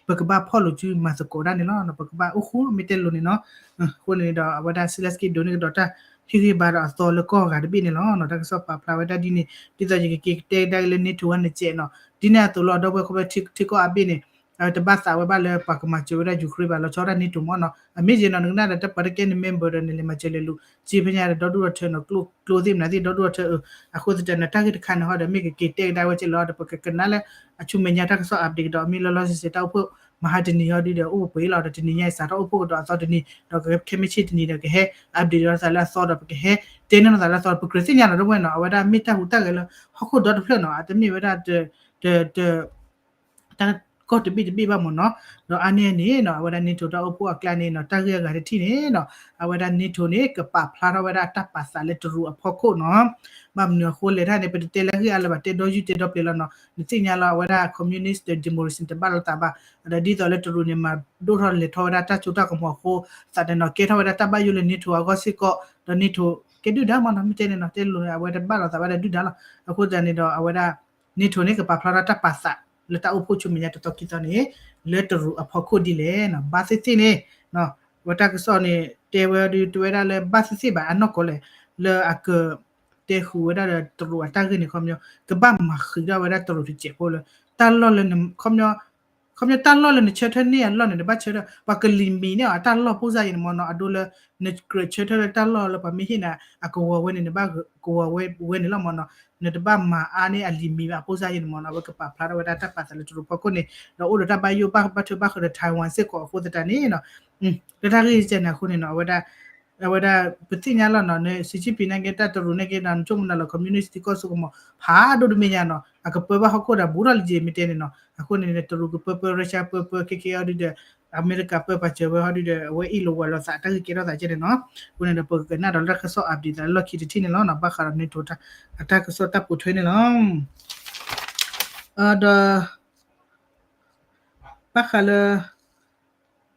ပကဘၣ်ဖီၣ်လိာ်စုမၤသကိးဒၣ်န့ၣ်လီၤ. ပကဘၣ်အိၣ်ဃူမ့ၢ်တဲလိၤန့ၣ်နီၤ. အဃိန့ၣ်ဒီး အဝဲဒၣ် Zelensky ဒိးန့ၢ်ကဒီးတၢ်ဟ့ၣ်ဂံၢ်ဘါဒီးအသီလၢကီၢ်ဂၤတဘ့ၣ်န့ၣ်လီၤ. တၢ်ကစီၣ်ပာ်ဖျါဝဲဒၣ်ဒ်န့ၣ် ဒ်သိးယကက့ၤကတဲကဒါက့ၤလၢ NATO ဝဲန့ၣ်စဲးနီၤ. ဒ်န့ၣ်အသိးလီၤ ဒီပုၢ်ဝဲၢ် ခီဖျိထံကီၢ်အါဘ့ၣ်န့ၣ် တဘၣ်သးဝဲဘၣ်လၢပှၤကမၤစၢၤဝဲဒၣ် Ukraine ဘၣ် လီၤဆီဒၣ် NATO မ့ၢ်နီၤ. အမ့ၢ်ယဲနီၤ နကနၣ်ဒီးတၢ်ပှၤတကဲန့ၣ် member ဒီးန့ၣ် လဲၤမၤစၢၤလဲၤလူၤ စ့ဖဲညါဒီး ဒီဒူၣ်ဒီထၢနီၤ ကျိသ့ၣ်မနုၤသ့ၣ် ဒီဒူၣ်ဒီထၢအၢ. အဃိသတးန့ၣ် တၢ်ဂ့ၢ်တခါန့ၣ်ဟီဒီး မ့ၢ်ကက့ၤတဲကဒါဝဲကဲလီၤဒီး ပကကနၣ်လၢအဆူမဲာ်ညါတၢ်ကစီၣ် update ကဒီး မ့ၢ်လီၤလီၤဆဲးဆဲး တၢ်အိၣ်ဖှိၣ်မဟါတနံၤဟီဒုဒီး အိၣ်ပှဲၤလီၤဒီး တနံၤညါအံၤ စးထီၣ်အိၣ်ဖှိၣ်ကဒီးအသီတနံၤ ဒီးကဟဲ ခဲမုၢ်ဆ့ၣ်တနံၤဒီး ကဟဲ update ဒီးသးလၢအသီဒီး ပကဟဲတဲန့ၢ်လိာ်သးလၢအသီ ပကြၢးသ့ၣ်ညါလီၤ ဒီပုၢ်ဝဲၢ်နီၤ. အဝဲဒၣ်မ့ၢ်တၢ်ဟူးတၢ်ဂဲၤလၢဟီၣ်ခိၣ်ဒီတဖျၢၣ်နီၤ အတမ့ၢ်ဝဲဒၣ် တ တၢ်ကီၢ်တဘ့ၣ်တဘ့ၣ်ဘၣ်မ့ၢ်နီၤ. ဒီးအါန့ၢ်န့ၣ်နီၤ အဝဲဒၣ် NATO တၢ်အိၣ်ဖှိၣ်အကျါန့ၣ်နီၤ တၢ်ဂ့ၢ်အဂၤတထံၣ်န့ၣ်နီၤ အဝဲဒၣ် NATO န့ၣ် ကပာ်ဖျါထီၣ်ဝဲဒၣ်တၢ်ပာ်သးလၢတရူးအဖီခိၣ်နီၤ. ဘၣ်မနုၤအဃိလဲၣ်တၢ်န့ၣ် ပတတဲလၢအဂ့ၢ်အါလၢၤဘၣ် တဲဒီယုၢ်တဲဒီပျဲၤလီၤနီၤ. နသ့ၣ်ညါလီၤ အဝဲဒၣ် communist ဒီး democracy တဘၣ်လိာ်သးဘၣ်. ဒီးဒ်သိးလၢတရူးန့ၣ် မၤဒိၣ်ထီၣ်လဲၤထီၣ်ဝဲဒၣ်တၢ်စိတၢ်ကမီၤအဃိသတးန့ၣ်နီၤ ကဲထီၣ်ဝဲဒၣ်တၢ်ဘၣ်ယိၣ်လၢ NATO အဂီၢ်စ့ၢ်ကီး ဒီး NATO ကဲဒုၣ်ဒါမ့ၢ်နီၤ မ့ၢ်တဲန့ၣ်နီၤ တဲလိၤလၢအဝဲတဘၣ်လိာ်သးဘၣ်ဒီးဒုၣ်ဒါလီၤ. အဃိသတးန့ၣ်ဒီး အဝဲဒၣ် NATO န့ၣ် ကပာ်ဖျါထီၣ်တၢ်ပာ်သးလၢတၢ်အိၣ်ဖှိၣ်ဆူမဲာ်ညါတသီခံသီန့ၣ် လၢတရူးအဖီခိၣ်ဒ်လဲၣ်နီၤ ဘၣ်သ့ၣ်သ့ၣ်န့ၣ် အဝဲတၢ်ကစီၣ်န့ၣ် တဲဝဲဒၣ်တဝဲဒၣ်လၢဘၣ်သ့ၣ်သ့ၣ်ဘၣ်အနီၢ်ကီၢ်လဲၣ် လၢအက တဲဃုာ်ဝဲဒၣ်ဒီးတရူးအတၢ်ဂ့ၢ်န့ၣ် ခီပညီ ကဘၣ်မၤဃံးထီၣ်ဝဲဒၣ်တရူးတစဲးဖိလၢ တၢ်လီၢ်လၢ ခီပညီတၢ်လီၢ်လၢနဆၢထၢၣ်န့ၢ်အလီၢ်န့ၣ် နဘၣ်ဆၢထၢၣ် ပှၤကလံၤမံၤန့ၢ်အီၤတၢ်လီၢ်ဖိစၢ်ယဲန့ၣ်မ့ၢ်နီၤ အဒိလၢ နကြၢးဆၢထၢၣ်လၢတၢ်လီၢ်လၢပှၤမ့ၢ်ဟ့ၣ်နၤ အကဝီၤဝဲန့ၣ် နဘၣ်ကဝီၤဝဲဝဲန့ၣ်လီၤမ့ၢ်နီၤ နတဘၣ်မၤအါန့ၢ်အလံၤမံၤဘၣ်အဖိစၢ်ယဲန့ၣ်မ့ၢ်နီၤ အဝဲကပာ်ဖျါထီၣ်ဝဲဒၣ်တၢ်ပာ်သးလၢတရူးဖီခိၣ်န့ၣ် ဒီးအိၣ်ဒီးတၢ်ဘၣ်ယိၣ်ဘၣ်ဘၣ်ထွဲဘၣ်ဃးဒီး Taiwan စ့ၢ်ကီးအဃိသတးန့ၣ်နီၤ လၢတၢ်ဂ့ၢ်ကဲန့ၣ်အဃိန့ၣ်နီၤ အဝဲဒၣ် အဝဲဒၣ် ပသ့ၣ်ညါလီၤနီၤ န Xi Jinping န့ၣ်က့ တၢ်တရူးန့ၣ်က့ဒီး နဆိကမိၣ်နၤလီၤ communist ထံကီၢ်စိကမီၤ ဖးဒိၣ်တမ့ၢ်ညါနီၤ အကပၢဘၣ်ဟီၣ်ခိၣ်ဒီးဘူးထီၣ်လံယဲမ့ၢ်တဲန့ၣ်နီၤ အဃိန့ၣ် တရူးကပၢပၢ Russia ပၢပၢ ခဲခဲအံၤဒုဒီး အမဲရကၤပၢပာ်စၢၤဝဲဟီဒုဒီး အဝဲအ့ၣ်လိာ်ဝဲလိာ်သးတၢ်ဂ့ၢ်ကဲထီၣ်သးကဲန့ၣ်နီၤ အဃိန့ၣ်ဒီး ပကကနၣ်ဒီးလၢတၢ်ကစီၣ် update သးလၢလီၢ်ခံတထံၣ်န့ၣ်လီၤနီၤ ဘၣ်ဃးဒီး NATO အတၢ်ကစီၣ်တၢ်ပိာ်ထွဲန့ၣ်လီၤ ဒီး ဘၣ်ဃးလၢ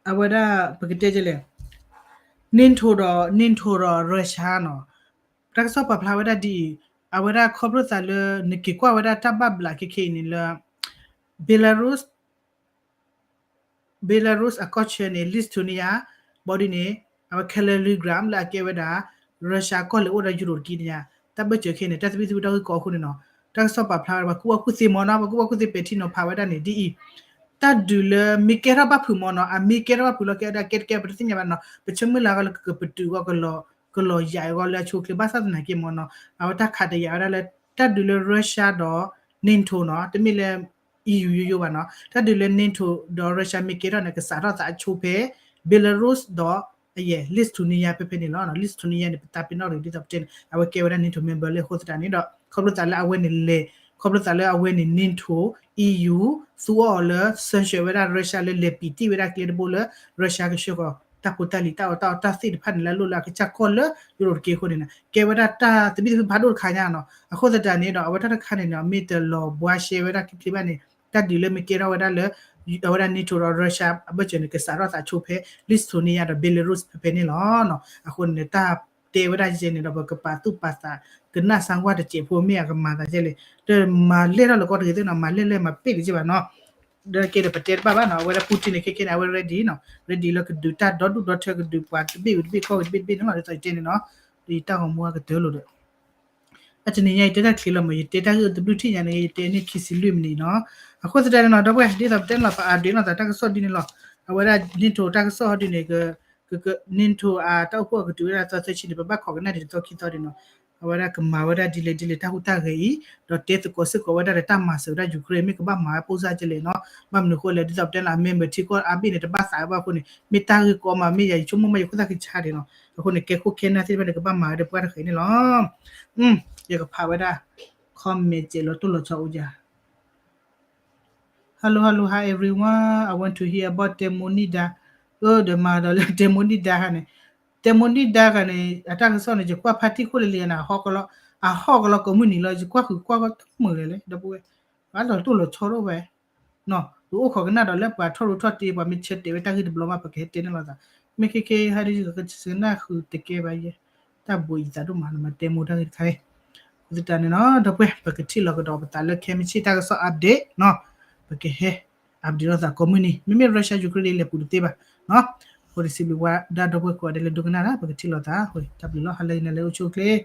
အဝဲဒၣ် ပကတဲဒ်လဲၣ် NATO ဒီး NATO ဒီး Russia နီၤ တၢ်ကစီၣ်ပာ်ဖျါဝဲဒၣ်ဒ်အံၤ အဝဲဒၣ်ခီဖျိသးလၢ နက့ၤကွၢ်ဝဲဒၣ်တၢ်ဘၣ်ဘျးခဲခဲအံၤန့ၣ်လၢ Belarus Belarus အကီၢ်ဆၢန့ၣ် Lithuania ဘီဒ်န့ၣ် အဝဲ Kaliningrad လၢအကဲဝဲဒၣ် Russia ကီၢ်လၢအိၣ်ဒီး Europe တကံတညါ တၢ်ဘၢၣ်စၢၤခဲအံၤန့ၣ် တၢ်သဘံၣ်သဘုၣ်တၢ်ဂ့ၢ်ကီအဃိန့ၣ်နီၤ တၢ်ကစီၣ်ပာ်ဖျါဝဲဒၣ် ပှၤကူၣ်ဘၣ်ကူၣ်သ့မ့ၢ်နီၤ ပှၤကူၣ်ဘၣ်ကူၣ်သ့ပဲာ်ထံနီၤဖးဝဲဒၣ်န့ၣ် ဒ်အံၤ တၢ်ဒုးလၢမ့ၢ်ကဲထီၣ်ဘၣ်ဖုးမ့ၢ်နီၤ အမ့ၢ်ကဲထီၣ်ဘၣ်ဖုးလီၤ ကဲဝဲဒၣ်ကဲတကဲ ပတသ့ၣ်ညါဘၣ်နီၤ ပဆၢမုၢ်လၢ်အဂီၢ်လၢကကပတုာ်အဂီၢ် ကလီၤယၤအဂီၢ်လၢအဆိအချ့ ဘၣ်ဆၣ်သနာ်က့မ့ၢ်နီၤ အဝဲတၢ်ခးတယာ်ဝဲဒၣ်လၢ တၢ်ဒုးလၢ Russia ဒီး NATO နီၤ တမ့ၢ်လၢ EU ယိယိဘၣ်နီၤ တၢ်ဒုးလၢ NATO ဒီး Russia မ့ၢ်ကဲထီၣ်န့ၣ် ကစးထီၣ်သးအဆိဖဲ Belarus ဒီး အယဲၢ် Lithuania ဖဲဖဲန့ၣ်လီၤ Lithuania န့ၣ် ပသးပ့ၤနီၣ်တဂ့ၤ ဒ်သိးပတဲန့ၣ် အဝဲကဲဝဲဒၣ် NATO member လၢအဃိသတးန့ၣ်ဒီး ခီဖျိသးလၢအဝဲန့ၣ်လဲၤ ခီဖျိသးလၢအဝဲန့ၣ် NATO EU သူအီၤလၢ sanction ဝဲဒၣ် Russia လၢလဲၤပံးတံၢ်ဝဲဒၣ်ကျဲတဘိလၢ Russia ကဆှၢဃီၤ တၢ်ဖိတၢ်လံၤ တၢ်အီၣ်တၢ်အီတၢ်သ့ၣ်တဖၣ်န့ၣ် လၢအလိၣ်လၢအကစၢ်ကီၢ်လၢ Europe တက့ၢ်အဃိန့ၣ် ကဲဝဲဒၣ်တၢ်သဘံၣ်သဘုၣ်ဖးဒိၣ်တခါညါနီၤ အဃိသတးန့ၣ်ဒီး အဝဲတၢ်တခါန့ၣ်နီၤ မ့ၢ်တလီၤဘှါရှဲဝဲဒၣ်ချ့ချ့ဘၣ်န့ၣ် တၢ်ဒုးလၢမ့ၢ်ကဲထီၣ်ဝဲဒၣ်လၢ အဝဲဒၣ် NATO ဒီး Russia အဘၢၣ်စၢၤန့ၣ် ကစးထီၣ်သးဆိဖဲ Lithuania ဒီး Belarus ဖဲဖဲန့ၣ်လီၤ. အဃိန့ၣ် တၢ်တဲဝဲဒၣ်ယဲန့ၣ်ဒီး ပကပာ်သူၣ်ပာ်သး ကနၣ်ဆါကွၢ်တစဲးဖိမ့ၢ်အကမၤသးယဲလဲၣ် ဒီးမၤလဲၣ်ထီၣ်လၢကီၢ်တဂ့ၤသ့ၣ်နီၤ မၤလဲၣ်လဲၣ်မၤပ့ၢ်တက့ၢ်ဘၣ်နီၤ ဒီးကဲဒီးပတဲတဘၣ်ဘၣ်နီၤ အဝဲဒၣ် Putin န့ၣ် ခဲခဲန့ၣ် အဝဲ ready နီၤ ready လၢကဒုးတၢ်ဒီဒူၣ်ဒီထၢ ကဒုးပှၤတဘ့ၣ်ဝံၤတဘ့ၣ် ကီၢ်ဝံၤတဘ့ၣ်တဘ့ၣ်န့ၣ်လီၤ ဒ်သိးယတဲန့ၣ်နီၤ ဒီးယတၢ်ဂီၤမူအကတၢၢ်လိာ်ဒီး အတနံၤညါအံၤ တဲတၢ်ချ့လီၤမး ယတဲတၢ်ဂ့ၢ်တဘျုးထံၣ်ညါန့ၣ် ယတဲန့ၢ်ခံဆံလွံၢ်မံးနံးနီၤ. အဃိသတးန့ၣ်နီၤ ဒီပုၢ်ဝဲၢ် ဒ်သိးပတဲန့ၣ်လီၤ ပ update လိာ်သးတၢ်ကစီၣ်ဒ်န့ၣ်လီၤ. အဝဲဒၣ် NATO တၢ်ကစီၣ်ဟီဒ်န့ၣ် က က NATO အတၢ်အိၣ်ဖှိၣ်အကတုၤဝဲဒၣ်သီသၢဆံန့ၣ် ပဘၣ်ခိးကနၣ်ဒံးတသီခံသီဒံးနီၤ. အဝဲဒၣ်ကမၤဝဲဒၣ်ဒ်လဲၣ်ဒ်လဲၣ်တၢ်ဟူးတၢ်ဂဲၤအံၤ ဒီးတဲသကိးစ့ၢ်ကီးဝဲဒၣ်ဒီးတၢ်မၤစၢၤဝဲဒၣ် Ukraine မ့ၢ်ကဘၣ်မၤဝဲပိၢ်စၢ်ကလဲၣ်နီၤ. ဘၣ်မနုၤအဃိလဲၣ် ဒ်သိးပတဲန့ၣ်လီၤ အ member ထံကီၢ်အါဘ့ၣ်န့ၣ် တဘၣ်သးဝဲဘၣ်အဃိန့ၣ် မ့ၢ်တၢ်ဂ့ၢ်ကီမး မ့ၢ်ယၤယဆိကမိၣ်မး ယခိၣ်သၣ်ခံဆါဒံးနီၤ. အဃိန့ၣ် ကဲခိၣ်ခဲနၢ်သ့ၣ်တဖၣ်န့ၣ် ကဘၣ်မၤဝဲဒီးပှၢ်တဃဲၤန့ၣ်လီၤ. ယကဖးဝဲဒၣ် comment စဲးလီၤတိၢ်လီၤဆီအိၣ်ယၤ Hello, hello, hi everyone. I want to hear about တဲမိၢ်နံၣ်ဒါ. အၢ ဒီးမၤဒီးလၢတဲမိၢ်နံၣ်ဒါခါန့ၣ်, တဲမိၢ်နံၣ်ဒါခါန့ၣ် အတၢ်ကစီၣ်န့ၣ် ယကွၢ်ဖါတံၢ်ခိၣ်လၢလံနၤ အဟီၣ်ကလီ, အဟီၣ်ကလီကိးမုၢ်နံၤလီၤ ယကွၢ်ဃုာ်ကွၢ်ကီတမုာ်လဲၣ်လဲၣ် ဒီပုၢ်ဝဲၢ်, ဘၣ်လီၤတိၢ်လီၤဆီတအိၣ်ဝဲ နီၤ, ပအိၣ်ခိးကနၣ်ဒီးလၢပှၤထီၣ်ရူးထီၣ်တ့ ပှၤမ့ၢ်ဆၢတဲာ်ဝဲတၢ်ဂ့ၢ်တဘျီမး ပကဟဲတဲန့ၣ်လိာ်သး, မ့ၢ်ခဲခဲဟဲဒ်ယကကနၣ်ဃုာ် တကဲဘၣ်ယဲ, တၢ်ဘိးယသးဒိၣ်မး နမၤတဲမိၢ်တၢ်ဂ့ၢ်တခါအံၤ, အဃိသတးန့ၣ်နီၤ ဒီပုၢ်ဝဲၢ် ပကထံၣ်လီၤကဒီးပသးလၢခဲမုၢ်ဆ့ၣ်တၢ်ကစီၣ် update နီၤ, ပကဟဲ အပဒံးလိာ်သးကိးမုၢ်နံၤ, မ့မ့ၢ် Russia Ukraine ဒ်လဲၣ်ပူၤတသ့ဘၣ်, အဃိန့ၣ် စံးဘျုးဝဲဒၣ်ဒီပုၢ်ဝဲၢ်ကိးဂၤဒဲးလၢဒိကနၣ်တၢ် ပကထံၣ်လိာ်သးအဃိန့ၣ် တၢ်ဘျုးလီၤ. ဟါလၢအံၤနၤလၢအိၣ်ဆူၣ်အိၣ်ချ့